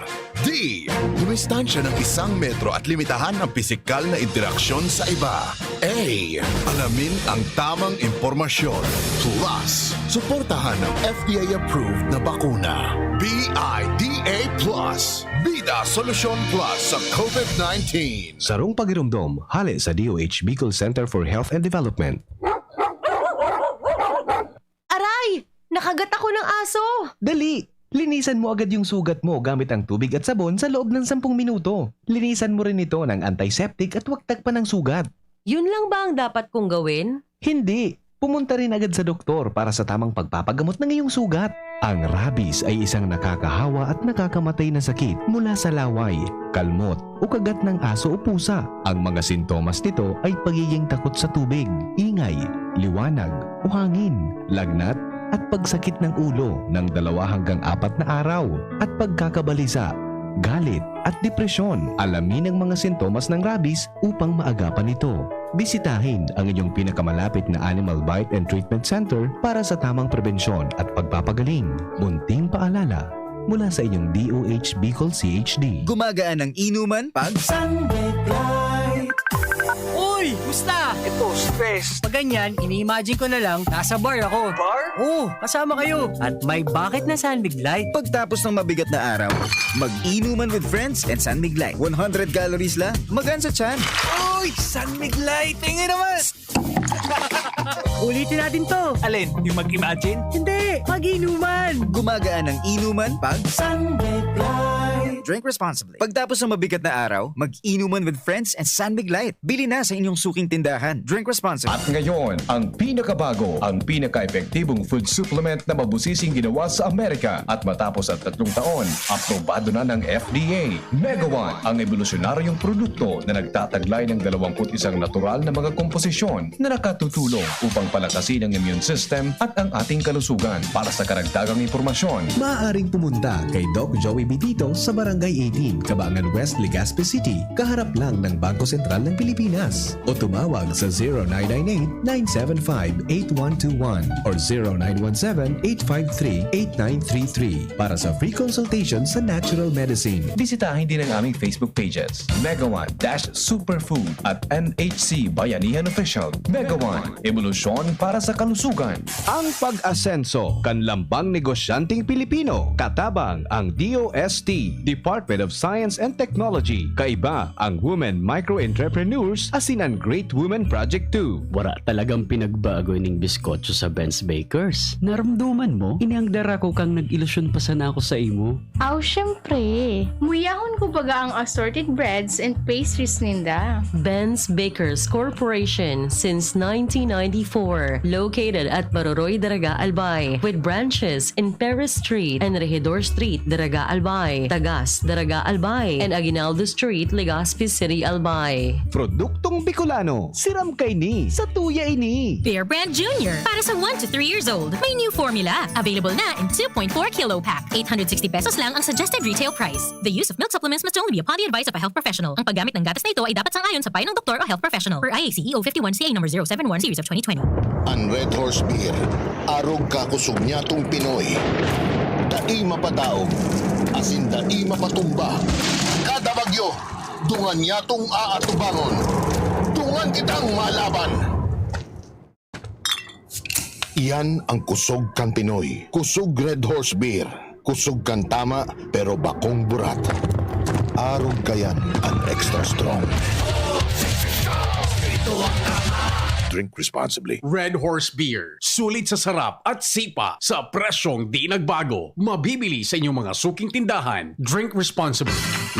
D, dumistansya ng isang metro at limitahan ang pisikal na interaksyon sa iba. A, alamin ang tamang impormasyon. Plus, suportahan ng F D A-approved na bakuna. B I D A plus. Bida Solusyon Plus sa COVID nineteen. Sarong pagiromdom, hale sa D O H Bicol Center for Health and Development. Aray! Nakagat ako ng aso! Dali! Linisan mo agad yung sugat mo gamit ang tubig at sabon sa loob ng sampung minuto. Linisan mo rin ito ng antiseptic at huwag tagpan ang sugat. Yun lang ba ang dapat kong gawin? Hindi! Pumunta rin agad sa doktor para sa tamang pagpapagamot ng iyong sugat. Ang rabies ay isang nakakahawa at nakakamatay na sakit mula sa laway, kalmot, o kagat ng aso o pusa. Ang mga sintomas nito ay pagiging takot sa tubig, ingay, liwanag, o hangin, lagnat, at pagsakit ng ulo ng dalawa hanggang apat na araw, at pagkakabalisa, galit, at depresyon. Alamin ang mga sintomas ng rabies upang maagapan ito. Bisitahin ang inyong pinakamalapit na Animal Bite and Treatment Center para sa tamang prebensyon at pagpapagaling. Munting paalala mula sa inyong D O H Bicol C H D. Gumagaan ang inuman pag Sunlight. Uy! Musta? Ito, stress. Pag ganyan, ini-imagine ko na lang, nasa bar ako. Bar? Oo, kasama kayo. At may bakit na San Mig Light. Pagtapos ng mabigat na araw, mag-inuman with friends and San Mig Light. One hundred calories lang, magaan sa tiyan. Uy! San Mig Light! Tingin naman! Ulitin natin to. Alin? Yung mag-imagine? Hindi! Mag-inuman! Gumagaan ang inuman pag San Mig Light. Drink responsibly. Pagtapos ng mabigat na araw, mag-inuman with friends and San Mig Light. Bili na sa inyong suking tindahan. Drink responsibly. At ngayon, ang pinakabago, ang pinaka-epektibong food supplement na mabusising ginawa sa Amerika. At matapos ang tatlong taon, aprobado na ng F D A. Mega One, ang ebolusyonaryong produkto na nagtataglay ng dalawampu't isang natural na mga komposisyon na nakatutulong upang palakasin ang immune system at ang ating kalusugan. Para sa karagdagang impormasyon, maaaring pumunta kay Doc Joey Bitito sa Barangay eighteen, Cabangan West, Legazpi City, kaharap lang ng Bangko Sentral ng Pilipinas. O tumawag sa zero nine nine eight, nine seven five, eight one two one or zero nine one seven, eight five three, eight nine three three para sa free consultation sa natural medicine. Bisitahin din ang aming Facebook pages, Mega One dash Superfood at N H C Bayanihan Official. Mega One, ebolusyon para sa kalusugan. Ang pag-asenso kan lambang negosyanteng Pilipino, katabang ang D O S T, Department of Science and Technology. Kaiba ang Women Micro Entrepreneurs asin an Great Women Project two. Wara talagang pinagbago ining biskotso sa Ben's Bakers. Naramdaman mo? Ini ang dara ko kang nag-ilusyon pa sana ako sa imo. Aw, syempre. Muyahon ko baga ang assorted breads and pastries ninda. Ben's Bakers Corporation since nineteen ninety-four, located at Maroroy, Daraga, Albay, with branches in Perez Street and Regidor Street, Daraga, Albay, Tagas, Daraga, Albay, and Aguinaldo Street, Legazpi City, Albay. Produktong Bicolano, siram kaini, satuya ini. Bear Brand Junior, para sa one to three years old. May new formula. Available na in two point four kilo pack. Eight hundred sixty pesos lang ang suggested retail price. The use of milk supplements must only be upon the advice of a health professional. Ang paggamit ng gatas na ito ay dapat sang-ayon sa payo ng doktor o health professional. Per I A C E O fifty-one C A number zero seven one series of twenty twenty. An Red Horse Beer, arog kakusog niyatong Pinoy. Dai mapadaog, asin dai mapatumba. Kada bagyo, dungan niyatong aatubangon. Dungan kitang malaban. Iyan ang kusog kan Pinoy. Kusog Red Horse Beer. Kusog kan tama, pero bakong burat. Arog kayan an extra strong. Drink responsibly. Red Horse Beer. Sulit sa sarap at sipa sa presyong di nagbago. Mabibili sa inyong mga suking tindahan. Drink responsibly.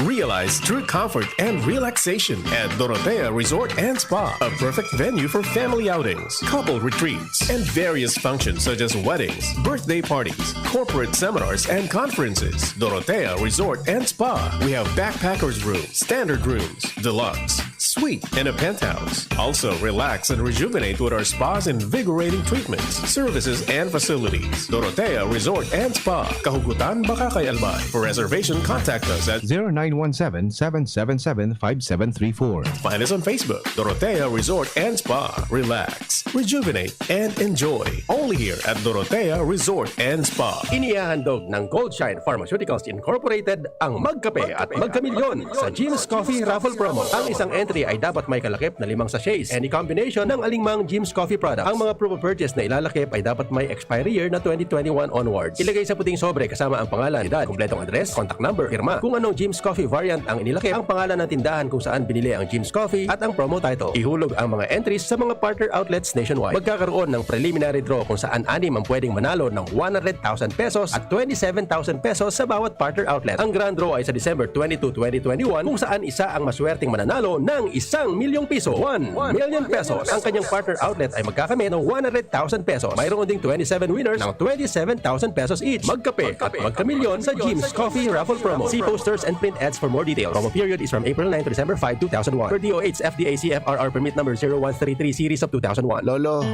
Realize true comfort and relaxation at Dorotea Resort and Spa, a perfect venue for family outings, couple retreats, and various functions such as weddings, birthday parties, corporate seminars, and conferences. Dorotea Resort and Spa. We have backpackers room, standard rooms, deluxe, suite, and a penthouse. Also, relax and rejuvenate with our spa's invigorating treatments, services, and facilities. Dorotea Resort and Spa, Kahugutan, Bacacay, Albay. For reservation, contact us at zero nine one seven, seven seven seven, five seven three four. Find us on Facebook, Dorotea Resort and Spa. Relax, rejuvenate, and enjoy. Only here at Dorotea Resort and Spa. Inihahandog ng Goldshine Pharmaceuticals Incorporated ang Magkape at Magkamilyon sa Jim's Coffee Raffle Promo. Ang isang entry ay dapat may kalakip na limang sachets. Any combination ng alingmang Jim's Coffee product. Ang mga promo purchase na ilalakip ay dapat may expiry year na twenty twenty-one onwards. Ilagay sa puting sobre kasama ang pangalan, edad, kompletong address, contact number, pirma. Kung anong Jim's Coffee variant ang inilakip, ang pangalan ng tindahan kung saan binili ang Jim's Coffee at ang promo title. Ihulog ang mga entries sa mga partner outlets nationwide. Magkakaroon ng preliminary draw kung saan anim ang pwedeng manalo ng one hundred thousand pesos at twenty-seven thousand pesos sa bawat partner outlet. Ang grand draw ay sa December twenty-two, twenty twenty-one, kung saan isa ang maswerteng mananalo ng isang milyong piso, one million pesos. Ang kanyang partner outlet ay magkakamit ng one hundred thousand pesos. Mayroon ding twenty-seven winners ng twenty-seven thousand pesos each. Magkape at magkamilyon sa Jim's Coffee Raffle Promo. See posters and print ads for more details. Promo period is from April nine to December five, two thousand one. Per D O H F D A C F R R permit number zero one three three series of two thousand one. Lolo,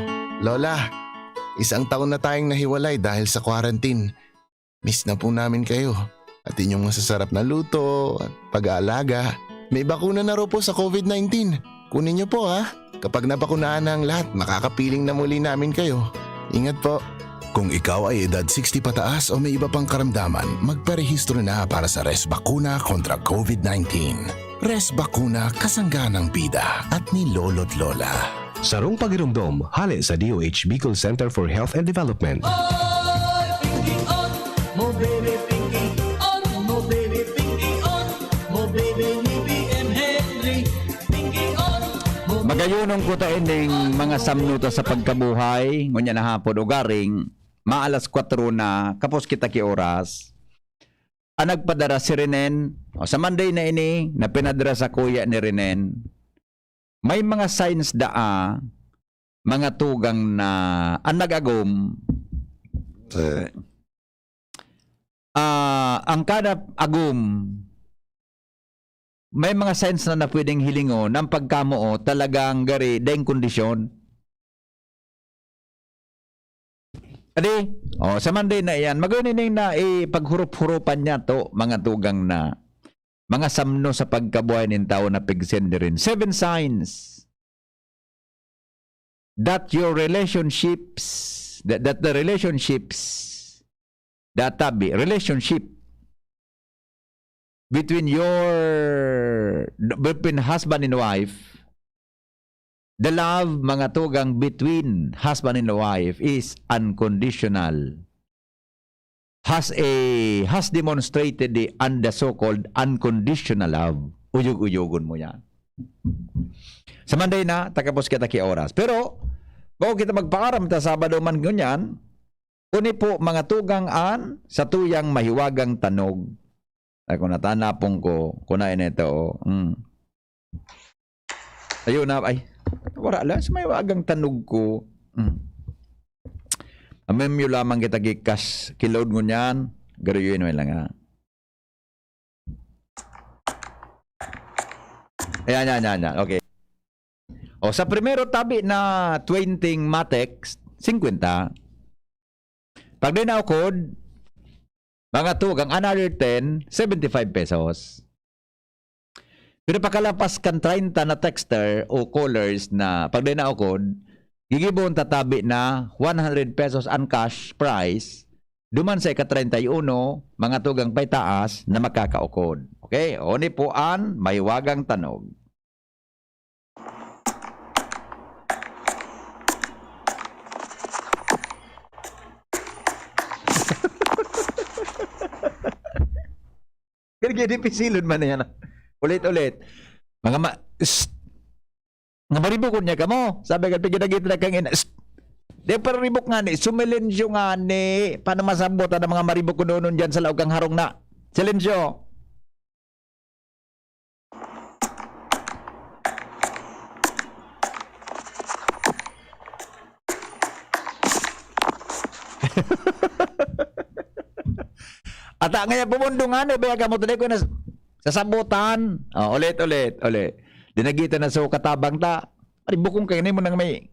Lola, isang taon na tayong nahiwalay dahil sa quarantine. Miss na po namin kayo at inyong masasarap na luto at pag-aalaga. May bakuna na raw po sa COVID nineteen. Kunin niyo po, ha. Kapag nabakunahan na ang lahat, makakapiling na muli namin kayo. Ingat po. Kung ikaw ay edad sixty pataas o may iba pang karamdaman, magparehistro na para sa Res Bakuna kontra COVID nineteen. Res Bakuna, kasangga ng bida at ni Lolo't Lola. Sarong pagiromdom, hale sa D O H Bicol Center for Health and Development. Oy, Pinky On, mo baby Pinky On, mo baby Pinky On, mo baby ni B M Henry. Pinky On, mo Magayonon ko ta ining mga samnuta sa pagkabuhay, ngunyan na hapon ugaring maalas kwatro na, kapos kita ki oras. Ang nagpadara si Renen, o, sa Monday na ini, na pinadara sa kuya ni Renen. May mga signs daa, mga tugang na ang nag-agom, eh, ah, ang kada agom, may mga signs na, na pwedeng hilingon, ang pagkamuot, talagang gari, daing kondisyon. Adi, oh, sa Monday na iyan, magayon ining na ipaghurup-hurupan niya to, mga tugang na, mga samno sa pagkabuhay nin tawo na pigsen dirin. Seven signs that your relationships, that, that the relationships, that tabi, relationship between your, between husband and wife, the love, mga tugang, between husband and wife is unconditional. Has a, has demonstrated the, and the so-called unconditional love. Uyog-uyogon mo yan. Sa Monday na, takapos kita ki oras. Pero, bago kita magpaaram ta Sabado man ngunyan, kuni po, mga tugang, an satuyang mahiwagang tanog. Ay, kung natanapon ko, kung na ito, oh. Mm. Ayun na, ay, wala lang, sa mahiwagang tanog ko. Mm. Amemyo lamang kita gikas, kilaod ngunyan, garo yun, may lang, ha. Ayan, yan, yan, yan. Okay. O, sa primero tabi na twenty matek, singkwenta. Pag di naukod, mga tugang, another ten, seventy-five pesos. Pero pakalapas kan treinta na texter o callers na pag di naukod, gigibon tatabi na one hundred pesos ang cash prize. duman sa ika-treinta y uno, mga tugang paitaas na makakaukod. Okay? Oni po an mahiwagang tanog. Kaya dipisilon man na yan. Ulit-ulit. Mga ma-, Shh! Nga maribok niya kamo. Sabi ka, "Pigidagit na kang ina." Shh! Di pararibok nga ni. Sumilencio nga ni. Paano masabot ang mga maribok kunonon dyan sa laog kang harong na? Silencio! Ata ngaya pumundong ani, baya kamo tuloy ko na sasabutan. Oh, ulit, ulit, ulit. Dinagitan na so katabang ta. Maribukong kayo ni mo nang may,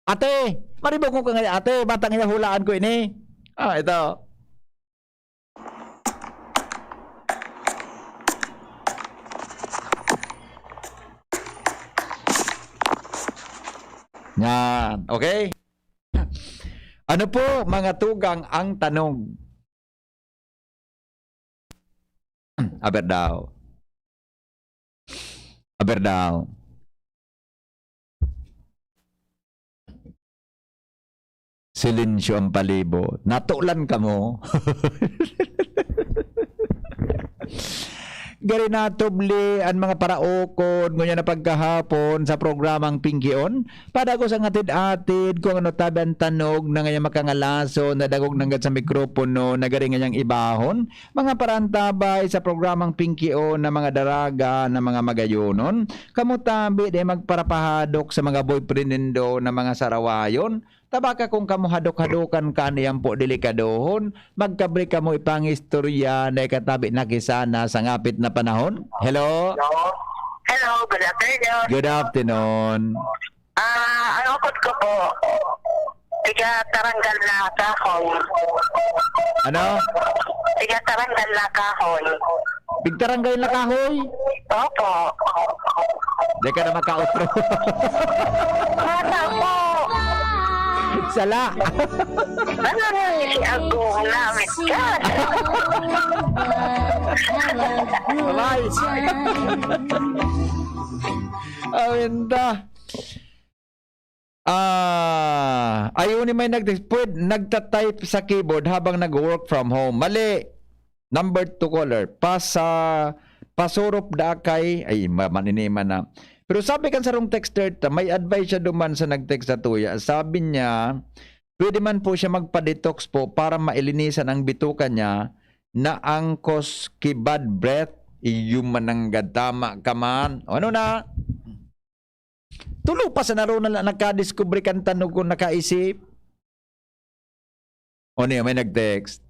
"Ate! Maribukong ka ngayon, ate! Bata ngayon, hulaan ko ini." Ah, ito. Yan. Okay? Ano po, mga tugang, ang tanong? Aber daw. Aber daw. Silensyo ang palibot. Natulan kamo. Gari natubli an mga paraukod ngunyan na pagkahapon sa programang Pingkion. Padagos ang atid-atid kung ano tabi an tanog na ngayon makangalason na dagog nanggad sa mikropono na gari ngayang ibahon. Mga paraantabay sa programang Pingkion na mga daraga na mga magayonon, kamo tabi di magparapahadok sa mga boyfriend nindo na mga sarawayon. Tabaka kung kamo hadok-hadokan ka niyan po delikadohon, magkabri kamo ipangistorya na ikatabi na kisana sa ngapit na panahon. Hello? Hello? Hello, good afternoon. Good afternoon. Ah, ang upod ko po, tiga Taranggal na Kahoy. Ano? Tiga Taranggal na Kahoy. Pigtaranggal na Kahoy? Opo. Di ka na makautro. Bata po. Sala. Ano na si Agong Lamit ka? Bye-bye. Awinda. Ah, ayun ni may nag-, pwed-, nagta-type sa keyboard habang nag-work from home. Mali. Number two caller. Pasa-, pasurop dakay. Ay, ma-, maniniman na. Pero sabi kan sarong texter ta, may advice siya duman sa nag-text sa tuya. Sabi niya, pwede man po siya magpa-detox po para mailinisan ang bituka niya na angkos ki bad breath. Iyo mananggad, tama ka man. O, ano na? Tulo pa sana, Ronald, na nakadiskubre kan tanog ko, nakaisip. O niya, may nag-text.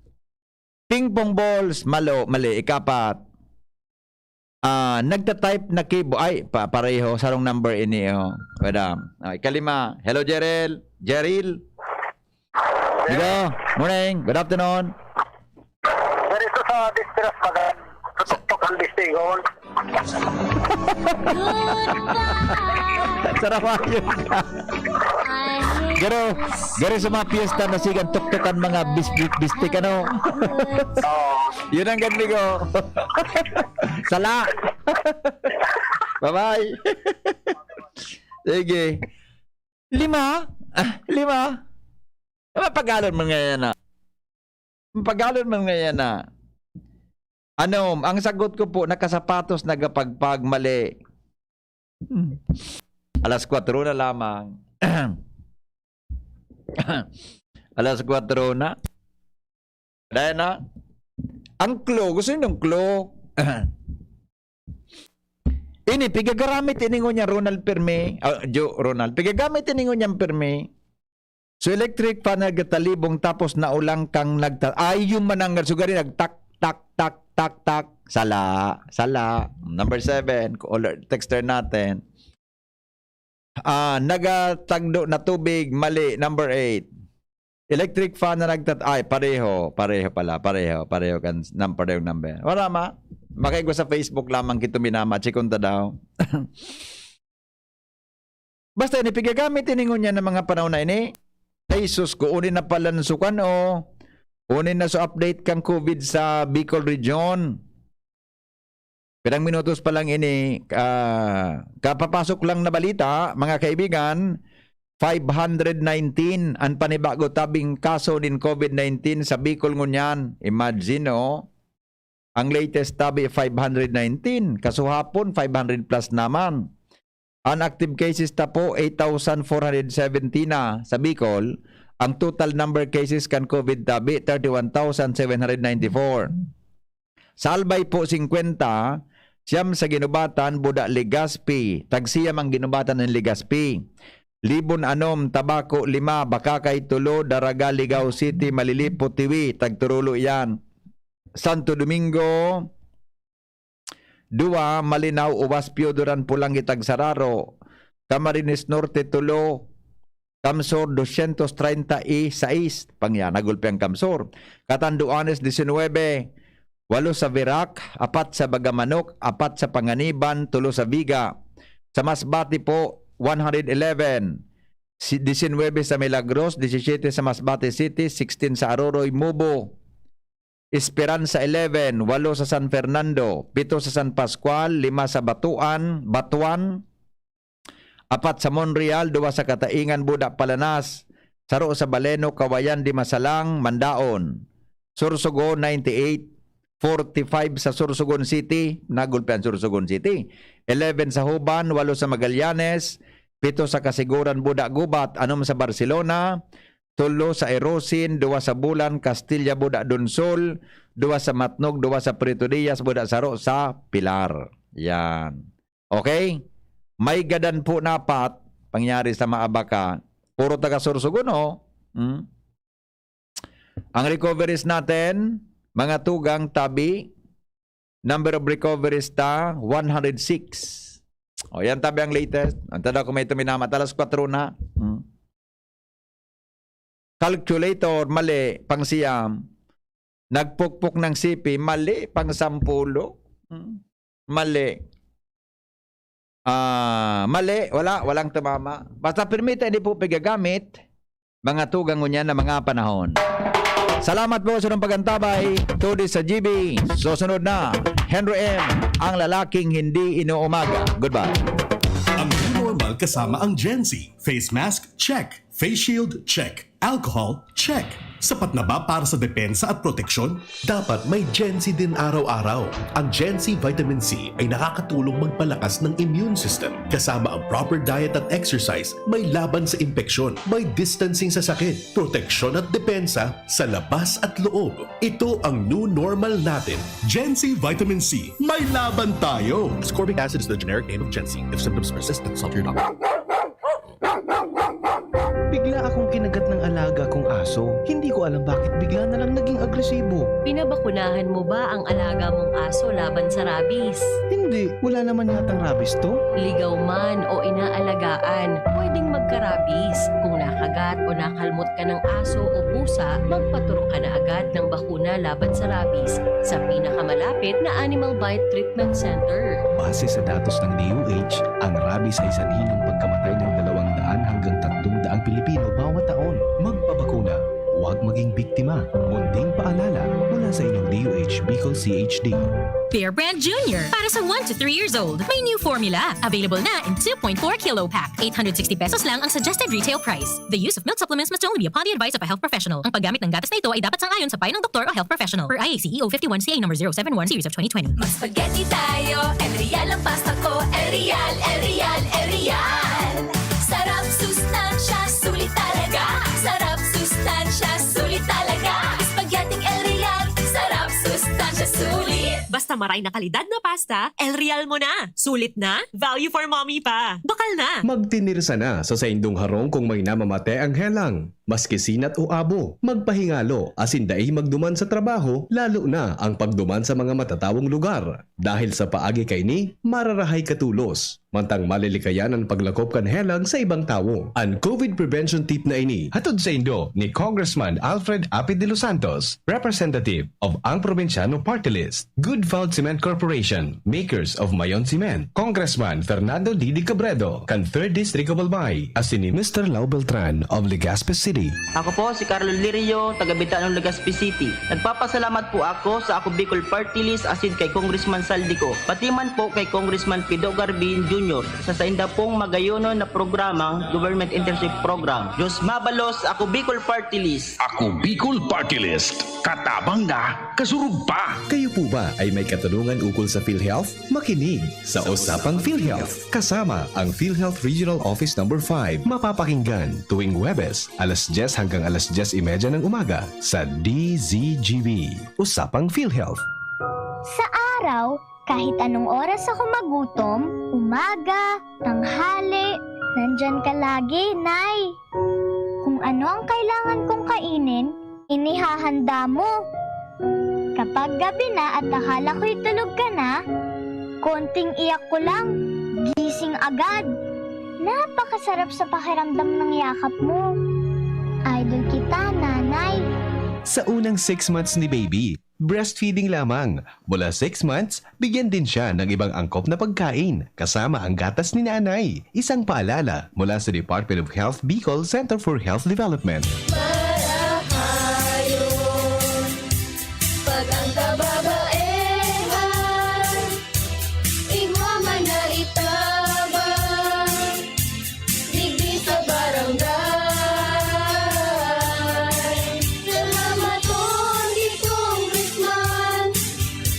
Ping pong balls, malo, mali, ikapat. Ah, nagta-type na keyboard. Ay, pa-, pareho, sarong number ini, oh. Madam. Ah, ikalima. Hello, Jerel. Jeril. Digo, morning. Good afternoon. Ganito sa District Pagan, tutuktok ang District. Sarap yun. Garo, garo sa mga piyesta na sigan tuktukan mga bis-, bis-, bistik, ano? Oo. Yun ang ganda ko. Sala. Bye-bye. Sige. Lima? Ah, lima? Mapagalon man ngayon na. Mapagalon man ngayon na. Ano, ang sagot ko po, nakasapatos, nagapagpag, mali. Hmm. Alas kwatro na lamang. Alas kwatro na. Dahil na, ang clue, gusto niyo ng clue? Ini, pigagaramit ini ngunyan, Ronald Perme. Ah, Jo, Ronald. Pigagamit ini ngunyan, Perme. So, electric fan na nagtatalibong tapos naulang kang nagta-, ay, yung mananggal. So, gari nagtak, tak, tak, tak, tak. Sala, sala. Number seven, caller, texter natin. Ah, nagatagdo na tubig, mali, number eight. Electric fan na nagtat-, ay, pareho, pareho pala, pareho, pareho kan, nam-, parehong number. Wala ma, makaigwa sa Facebook lamang kito minama, chikon ta daw. Basta ini, pigagamit ini ngunyan ng mga panahon na ini. Ay, sus ko, uni na palansukan, oh. Unin na sa update kan COVID sa Bicol Region. Pirang minutos pa lang ini, ah, kapapasok lang na balita, mga kaibigan, five hundred nineteen an panibago tabing kaso nin COVID nineteen sa Bicol ngunyan. Imagine, oh. Ang latest tabi, five hundred nineteen. Kasuhapon, five hundred plus naman. Ang active cases ta po, eight thousand four hundred seventy na sa Bicol. Ang total number cases kan COVID tabi, thirty-one thousand seven hundred ninety-four. Sa Albay po, singkwenta, siyam sa Guinobatan, Buda, Legazpi. Tagsiyam ang Guinobatan ng Legazpi. Libon, anom, Tabaco, lima, Bacacay, tulo, Daraga, Ligao City, Malilipo, Tiwi, tagturulo iyan. Santo Domingo, dua, Malinao, Ubas, Pioduran, Pulangi, Tagsararo, Camarines Norte, tulo, Kamsor, dosyentos treinta y seis, pangya, nagulpi ang Kamsor. Catanduanes, disinwebe, walo sa Virac, apat sa Bagamanok, apat sa Panganiban, tulo sa Viga. Sa Masbate po, one hundred eleven, si-, disinwebe sa Milagros, disisiyete sa Masbate City, sixteen sa Aroroy, Mubo, Esperanza, eleven, walo sa San Fernando, pito sa San Pascual, lima sa Batuan, Batuan, apat sa Monreal, duwa sa Kataingan, Buda, Palanas, saro sa Baleno, Kawayan, Dimasalang, Mandaon. Sorsogon, ninety-eight, forty-five sa Sorsogon City, nagulpi ang Sorsogon City. Eleven sa Juban, walo sa Magallanes, pito sa Casiguran, Buda, Gubat, anom sa Barcelona, tulo sa Erosin, duwa sa Bulan, Castilla, Buda, Donsol, duwa sa Matnog, duwa sa Puerto Diaz, Buda, saro sa Pilar. Yan. Okay? May gadan po na apat, pangyari sa Maabaca. Puro taga Sorsogon, oh. Hmm? Ang recoveries natin, mga tugang tabi, number of recoveries ta, one hundred six. O, yan tabi ang latest. Ang tada ko may tuminama, alas kwatro na. Hmm. Calculator, mali, pang siyam. Nagpukpok ng sipi, mali, pang sampulo. Hmm. Mali. Ah, mali, wala, walang tumama. Basta permita, hindi po pigagamit. Mga tugang ngunyan na mga panahon. Salamat po sa inyong pag-antabay. Tudi sa G B. Susunod na, Henry M, ang lalaking hindi inuumaga. Goodbye. Ang new normal kasama ang Gen Z. Face mask, check. Face shield, check. Alcohol, check. Sapat na ba para sa depensa at proteksyon? Dapat may Gen Z din araw-araw. Ang Gen Z Vitamin C ay nakakatulong magpalakas ng immune system. Kasama ang proper diet at exercise, may laban sa impeksyon, may distancing sa sakit, proteksyon at depensa sa labas at loob. Ito ang new normal natin. Gen Z Vitamin C, may laban tayo! Ascorbic acid is the generic name of Gen Z. If symptoms persist, consult your doctor. Bigla akong kinagat ng alaga kong aso. Hindi ko alam bakit bigla na lang naging agresibo. Pinabakunahan mo ba ang alaga mong aso laban sa rabies? Hindi, wala naman yatang rabies to. Ligaw man o inaalagaan, pwedeng magka-rabies. Kung nakagat o nakalmot ka ng aso o pusa, magpaturok ka na agad ng bakuna laban sa rabies sa pinakamalapit na Animal Bite Treatment Center. Base sa datos ng D O H, ang rabies ay sanhi ng pagkamatay ng dalawang daan hanggang tatlong daang Pilipino bawat taon. Magpabakuna, huwag maging biktima. Munting paalala mula sa inyong D O H Bicol C H D. Bear Brand Junior para sa one to three years old. May new formula. Available na in two point four kilo pack. Eight hundred sixty pesos lang ang suggested retail price. The use of milk supplements must only be upon the advice of a health professional. Ang paggamit ng gatas na ito ay dapat sang-ayon sa payo ng doktor o health professional. Per I A C E O fifty-one C A number zero seven one series of twenty twenty. Mag-spaghetti tayo, El Real ang pasta ko, El Real, El Real, El Real. Sarap sustansya, sulit talaga. Sarap sustansya, sulit talaga. Spaghetti El Real, sarap sustansya, sulit. Basta maray na kalidad na pasta, El Real mo na. Sulit na, value for mommy pa. Bakal na! Magtinirsa na sa saindong harong kung may namamate ang helang. Maski sinat o abo, magpahingalo asin dai magduman sa trabaho, lalo na ang pagduman sa mga matatawong lugar. Dahil sa paagi kaini, mararahay ka tolos, mantang malilikayan an paglakop kan helang sa ibang tawo. An COVID prevention tip na ini hatod saindo ni Congressman Alfred Apid de los Santos, representative of Ang Probinsyano Party List. Good Found Cement Corporation, makers of Mayon Cement. Congressman Fernando Didi Cabredo, kan Third District of Albay, asin ni Mister Lau Beltran of Legazpi City. Ako po si Carlo Lirio, taga Bitanon, Legazpi City. Nagpapasalamat po ako sa Ako Bicol Party List asin kay Congressman Zaldy Co, pati man po kay Congressman Pido Garbin Junior sa sainda pong magayonon na programang Government Internship Program. Diyos mabalos, Ako Bicol Party List. Ako Bicol Party List. Katabang na, kasurog pa. Kayo po ba ay may katanungan ukol sa PhilHealth? Makinig sa Usapang PhilHealth kasama ang PhilHealth Regional Office Number five. Mapapakinggan tuwing Huwebes, alas dyes hanggang alas dyes y media ng umaga sa D Z G B. Usapang PhilHealth. Sa araw, kahit anong oras ako magutom, umaga, tanghali, nandyan ka lagi, Nay. Kung ano ang kailangan kong kainin, inihahanda mo. Kapag gabi na at akala ko'y tulog ka na, konting iyak ko lang, gising agad. Napakasarap sa pakiramdam ng yakap mo. Idol kita, Nanay. Sa unang six months ni baby, breastfeeding lamang. Mula six months, bigyan din siya ng ibang angkop na pagkain, kasama ang gatas ni nanay. Isang paalala mula sa Department of Health Bicol Center for Health Development. Marahayon, pag ang kababaehan, igwa man na itabang, digdi sa barangay. Salamat pon ki Congressman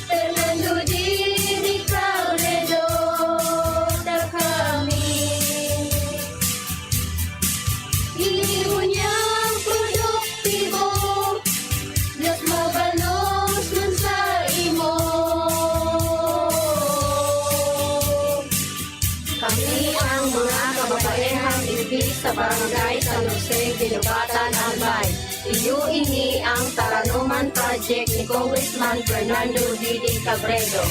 Fernando Didi Cabredo, ta kami. Ini ngunyan produktibo, Diyos mabalos man sa imo. Kami ang mga kababaehang digdi sa Barangay San Jose, Guinobatan, Albay. Iyo ini ang Taranoman Project ni Congressman Fernando Didi Cabredo.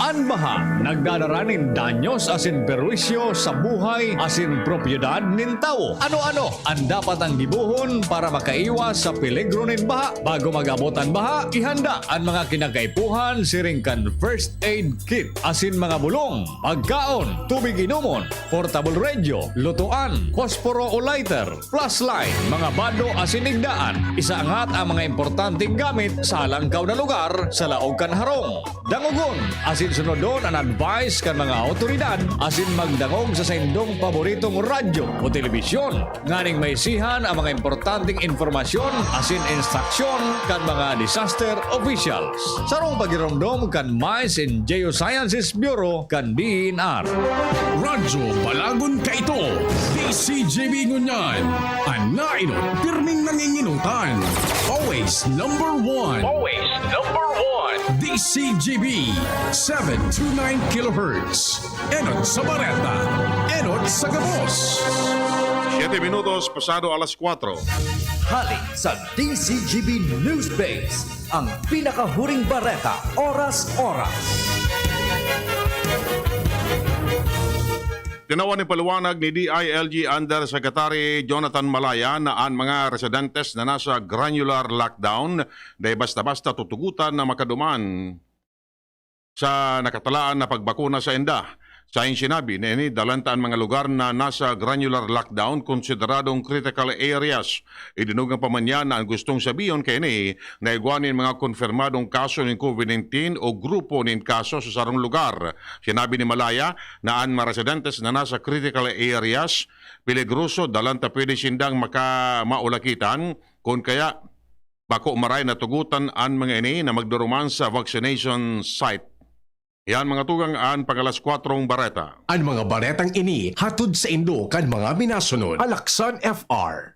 An baha nagdadara nin danyos asin perwisyo sa buhay asin propiedad nin tawo. Ano-ano an dapat ang gibohon para makaiwas sa peligro nin baha? Bago mag-abot an baha, ihanda an mga kinakaipuhan siring kan first aid kit asin mga bulong, pagkaon, tubig inomon, portable radio, lutoan, posporo o lighter, flashlight, mga bado asin igdaan. Isaangat ang mga importanteng gamit sa halangkaw na lugar sa laog kan harong. Dangogon asin sunodon an advice kan mga awtoridad asin magdangog sa saindong paboritong radyo o telebisyon nganing maisihan ang mga importanteng impormasyon asin instruksyon kan mga disaster officials. Sarong pagiromdom kan Mines and Geosciences Bureau kan D E N R. Radyo Balagon Kaito, D C G B ngunyan, an nainot pirming nanginginotan. Always number one. Always number one. D C G B, seven two nine kilohertz. Enot sa bareta, enot sa gabos. Siyete minutos pasado alas kwatro. Hali sa D C G B Newsbase, ang pinakahuring bareta, oras-oras. Tinawan nin paliwanag ni D I L G Undersecretary Jonathan Malaya na an mga residentes na nasa granular lockdown dai basta-basta tutugotan na makaduman sa nakatalaan na pagbakuna sainda. Sain sinabi na ini, dalan ta an mga lugar na nasa granular lockdown konsideradong critical areas. Idinungan pa man niya na an gustong sabihon kaini na igwa nin mga konfirmadong kaso nin COVID nineteen o grupo nin kaso sa sarong lugar. Sinabi ni Malaya na an mga residentes na nasa critical areas, peligroso, dalan ta pwede sindang maka-, maulakitan, kun kaya bako maray na tugotan an mga ini na magduruman sa vaccination site. Yan mga tugang an pang-alas kwatrong bareta. An mga baretang ini hatod saindo kan mga minasunod. Alaksan F R.